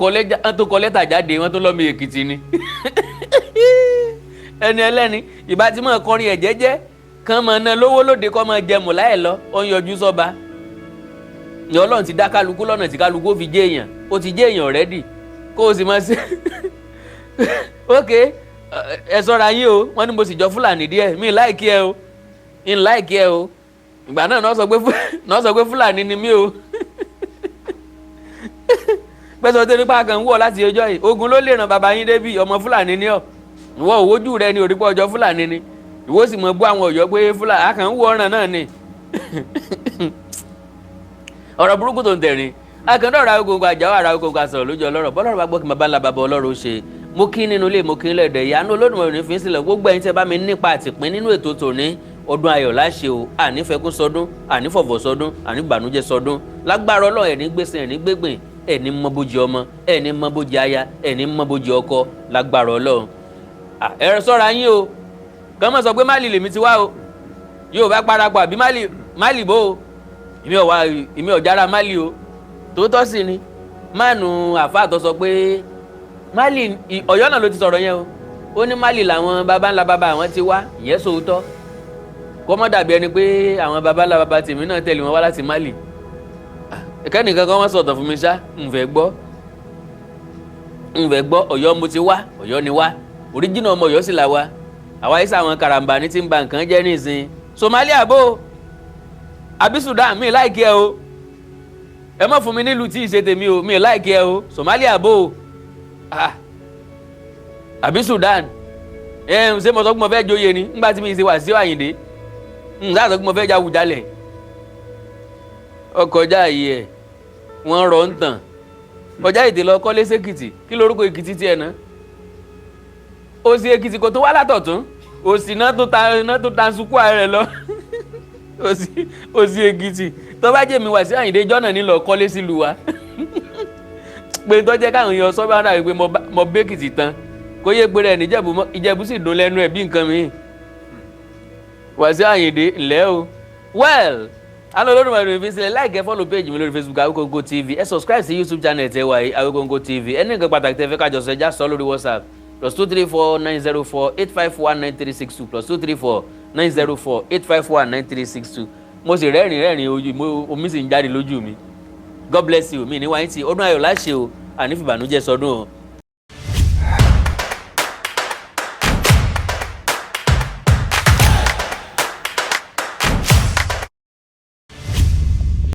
Speaker 1: kọ lẹ́tà jáde, wọ́n tún lọ́mọ Èkìtì ni. Ẹni ẹlẹ́ni ìbá tí mọ̀ kọrin ẹ̀ jẹ́jẹ́ kàn máa ná lówó lóde, kọ́ máa jẹ mọ̀lá ẹ̀ lọ, ó ń yọjú sọ́ba. Ní Ọlọ́run ti dá kálukú lọ́nà tí kálukú ó fi jẹ́ èèyàn, ó ti jẹ́ èèyàn already, kó o sì máa ṣe. Ok, ẹ sọ́ra yín o. Wọ́n ní mo sì jọ Fúlàní díẹ̀. Mi like ẹ o, ń like ẹ o. Ìgbà náà náà sọ pé Fúlàní ni mí o. Pẹ́sọ̀ tó nípa kan ń wọ̀ láti ọjọ́ yìí, ogun ló lè ràn bàbá yín débi. Ọmọ Fúlàní ni ọ́, ìwọ òwòjú rẹ ni òrìpọ̀ ọjọ́ Fúlàní ni ìwọ sì mọ̀ bú àwọn Ọ̀yọ́ pé Fúlàní àkàn ń wọ ọ̀ràn náà ni. Ọ̀rọ̀ burúkú tó ń tẹ̀rín akẹ́ńdọ̀ ọ̀rọ̀ Awikonko àjàwọ̀ ara Awikonko àsọ̀rọ̀ lójú ọlọ́rọ̀ bọ́lọ́rọ̀ bá gbọ́ kí bàbá ńlá bàbá ọlọ́rọ̀ ó ṣe. Mo kí nínú ilé, mo kí lẹ́dẹ̀ ìyanu Olódùmarè ní fi ń sílẹ̀. Gbogbo ẹ̀yin tẹ́ bá mi nípa àtìpín nínú ètò tòní, ọdún ayọ̀ láṣẹ o. Ànífẹ́kún sọdún, ànífọ̀fọ̀ sọdún, àníbànújẹ́ sọdún. Lágbára Ọlọ́run, ẹ̀ ní gbèsè, ẹ̀ ní gbégbìn, ẹ̀ ní mọ́bójì ọmọ, ẹ̀ ní mọ́bójì aya, ẹ̀ ní mọ́bójì ọkọ, lágbára Ọlọ́run. Ẹ ṣọ́ra yín o, kàn mọ̀ sọ pé Málì lèmi ti wá o, yóò bá parapọ̀ àbí Málì bó o. Èmi ò wá, èmi ò jára Málì o. Tòótọ́ sì ni mánu àfa tó sọ pé Málì, Ọ̀yọ́ náà ló ti sọ̀rọ̀ yẹn o. Ó ní Málì làwọn baba ńlá baba àwọn ti wá. Ìyẹn sòótọ́, kó mọ́ dàbí ẹni pé àwọn baba ńlá baba tèmi náà tẹ̀lé wọn wá láti Málì. Kẹ́nìkan kan wọ́n sọ̀tọ̀ fún mi ṣá, ń fẹ́ gbọ́, ń fẹ́ gbọ́. Ọ̀yọ́ mo ti wá, Ọ̀yọ́ ni wá, oríjìnà ọmọ Ọ̀yọ́ sì là wá. Àwa yìí sàwọn karambà ní ti ń ba nǹkan jẹ́ nísìn. Somalia bó àbí Sudan, mi like ẹ o. Ẹ má fún mi nílùú tí ì ṣe tèmi o, mi like ẹ o. Somalia bó àbí Sudan, ẹ ṣé mo sọ pé mo fẹ́ joyè ni nígbà tí mi ṣe Wàsíù Àyìndé? N sáà sọ pé mo fẹ́ jáwùjalẹ̀. Ọkọjá yìí ẹ wọ́n rọ̀ ń tàn kọjá ètè lọ kọ́lé sẹ́kìtì. Kí lorúkọ Èkìtì tiẹ̀ ná? Òsì Èkìtì kò tó wá látọ̀tún, òsì náà tó ta náà tó ta sukú ààrẹ lọ. Òsì Èkìtì tó bá jẹ́ mi Wàsíù Àyìndé jọ́nà nílò kọ́lé sílùú wa pé tó jẹ́ káwọn èèyàn sọ́bà náà pé mo bẹ́kìtì tán, kó yé pé rẹ̀ níjẹ̀bú, Ìjẹ̀bú sì dùn lẹ́nu ẹ̀ bí nǹkan mi. Wàsíù Àyìndé ńlẹ́ o. Well, àná Olódùmarè fi sílẹ̀. Like, follow page mi lórí Facebook, Awikonko TV. Ẹ subscribe sí YouTube channel tẹ wáyé, Awikonko TV. Ẹ ní nǹkan pàtàkì tẹ fẹ́ kájọ sọ, ẹ já sọ lórí WhatsApp, +2349048519362, +2349048519362. Mo sì rẹ́rìn rẹ́rìn ojú omi sì ń jáde lójú mi. God bless you. Mi ní wáyé tí ọdún ayọ̀ láṣẹ o, àní fìbànújẹ́ sọdún o.